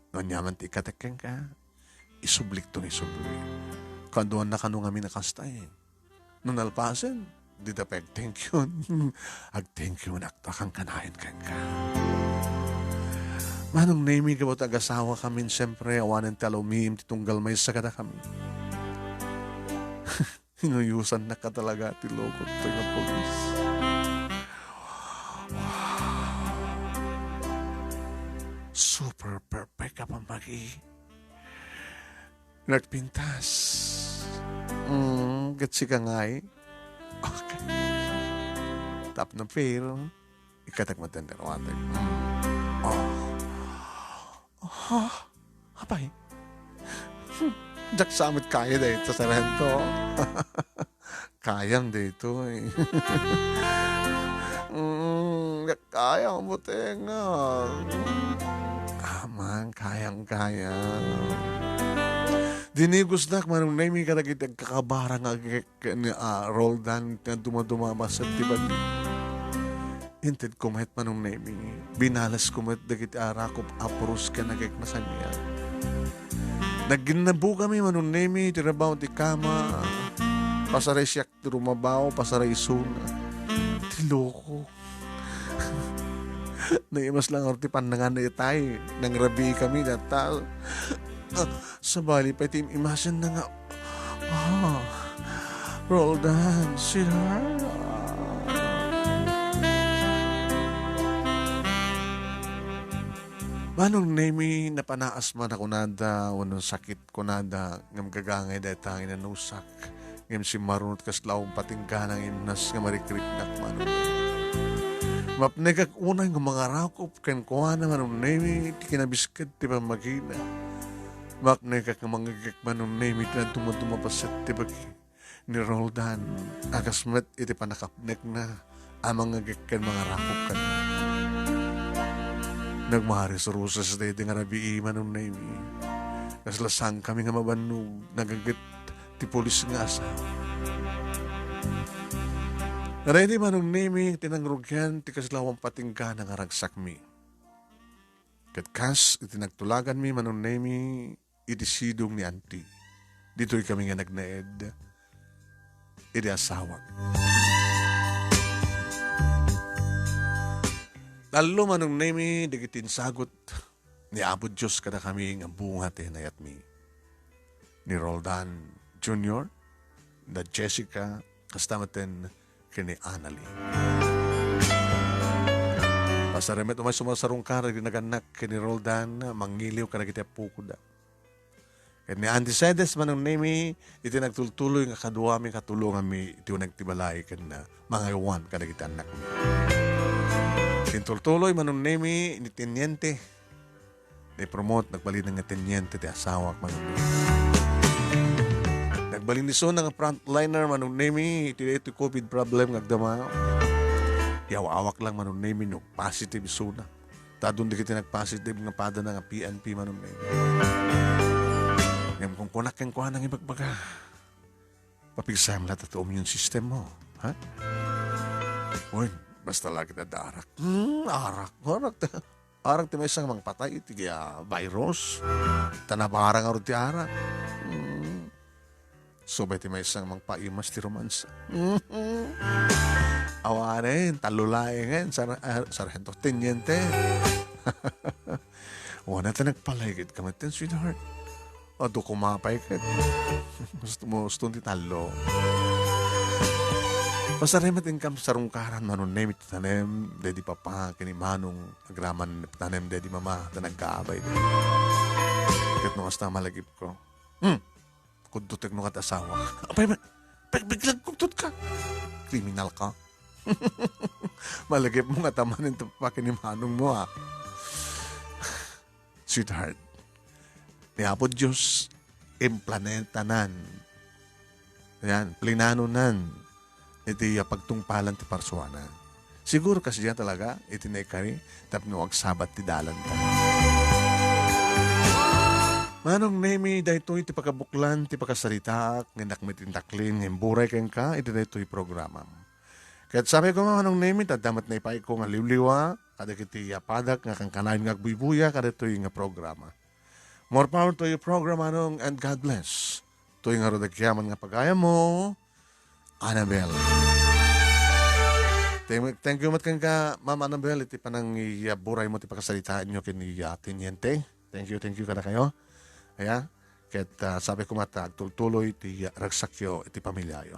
No aniaman ti ikkatek kenka, isublikto nga isubli. Kaduanna kano ngamin a kasta, eh. No nalpasen, dida pay agthank you. Agthank you, nak, ta kankanayon kenka. Manong Nemy, gapu ta agasawa kamin, siyempre, awanen ti alumim ti tunggal maysa kadakami. Inuyusannak talaga ti lukot nga pulis. Super perfect a pammagi. Nagpintas. Mm, ket sika ngay. Okay. Tap na fail. Ikatek met ti underwater. Oh. Ha? Apay? Hmm. Diak sa met kaya dayta, Sargento. Kayam daytoy. Mm, diak kaya, butenga. Aman, kayang kaya. Dinigusnak, Manong Nemy, kadagiti agkakabara nga agek-, ken ni, ah, Roldan, nga dumaduma a bassit ti bagi. Intedko met, Manong Nemy. Binalesko met dagiti arakop a puros ken agek-, nakaniak. Nagginnabugami, Manong Nemy, iti rabaw ti kama. Pasaray siak ti rumabaw, pasaray isuna. Ti loko. Naimas lang ti pannangan itay. Nangrabii kami data. Ah, sabali pay ti im-imasin na nga, ah, Roldan, sweetheart. Manong Nemy, napanaas man a kunada, wenno sakit kunada, ngem gagangay dayta nga inanusak, ngem simmarunot kasla awan patinggana nga imnas nga marikriknak, Manong Nemy. Mapnekak unay nga mangarakop kenkuana, Manong Nemy, ti kinabisked ti pammagina. Mapnekak nga mangagek, Manong Nemy, ti nadumaduma a bassit ti bagi ni Roldan, a kas met iti pannakapnekna a mangagek ken mangarakop kaniak. Nagmarisroses daydi nga rabii, Manong Nemy. Kasla saankami nga mabannog, nagaget ti pulis nga asawa. Ready, Manong Nemy, ti nangrugian ti kasla awan patinggana nga ragsakmi. Ket kas iti nagtulaganmi, Manong Nemy, iti sidong ni Auntie. Ditoy kami nga nagnaed iti asawak. Tallo, Manong Nemi, dagiti insagut ni Apo Dios kadakami nga bunga ti nayatmi. Ni Roldan Junior, da Jessica, kasta met ken ni Annalie. Pasarem met umay sumarsarungkar iti nagannak ken ni Roldan, mangiliw kadagiti appokoda. Ket ni Auntie Cedes, Manong Nemi, iti nagtultuloy nga kaduami, katulonganmi iti uneg ti balay ken, ah, mangaywan kadagiti annakmi. Intultuloy, Manong Nemi, ni teniente. Ni Promote, nagbalin nga teniente ti asawak, Manong Nemi. Nagbalin ni Sona nga frontliner, Manong Nemi, iti, iti covid problem nga agdama. Yaw-awak lang, Manong Nemi, no positive Sona. Ta adun dagiti nagpositive nga padana nga P N P, Manong Nemi. Ngem kunkunak kenkuana nga ibagbaga, papigsayam latta ti immune system mo, ha? Wen, basta la ket adda arak. Hmm, arak, arak. Arak ti maysa nga mangpatay iti, ah, virus. Ta nabara ngarud ti arak. Hmm. Subay ti maysa nga mangpaimas ti romansa. Awanen, tallo laengen, sar-, ah, sarhento, teniente. Wana ta nagpalagipka metten, sweetheart. Adu koma pay ket. Gusto mo, gusto ti tallo. Pasarem met inkam sarungkaran, Manong Nemi, ti tanem, daydi papa, ken ni Manong, agraman tanem, daydi mama, ta nagkaabay. Ket no kasta malagipko. Hmm. Kudtutek no kat asawa. Apay, ma-, pag-, biglang kudtot ka. Kriminal ka. Malagip mo nga tamanen ti papa ken ni Manong mo, ah. Sweetheart, ni Apo Dios, implanetanan. Yan, plinanonan iti, ah, pagtungpalan ti parsuana. Siguro kasdiay talaga iti naikari tapno agsabat ti dalanta. Manong Nemi, daytoy ti pakabuklan ti pakasaritaak, nga innak met intaklin nga imburay kenka iti daytoy programam. Ket sabi ko nga, Manong Nemi, adda met naipayko nga liwliwa kadagiti apadak nga kankanayon nga agbuybuya kadaytoy nga programa. More power to your program, Manong, and God bless. Toy ngarud agyaman nga pagayam mo, Annabel. Thank, thank you met kenka, Ma'am Annabel, iti panangiyaburay mo ti pakasaritaanyo ken ni, ah, Teniente. Thank you, thank you kadakayo. Aya, ket, ah, sabi ko met, agtultuloy ti, ah, ragsakyo iti pamilyayo.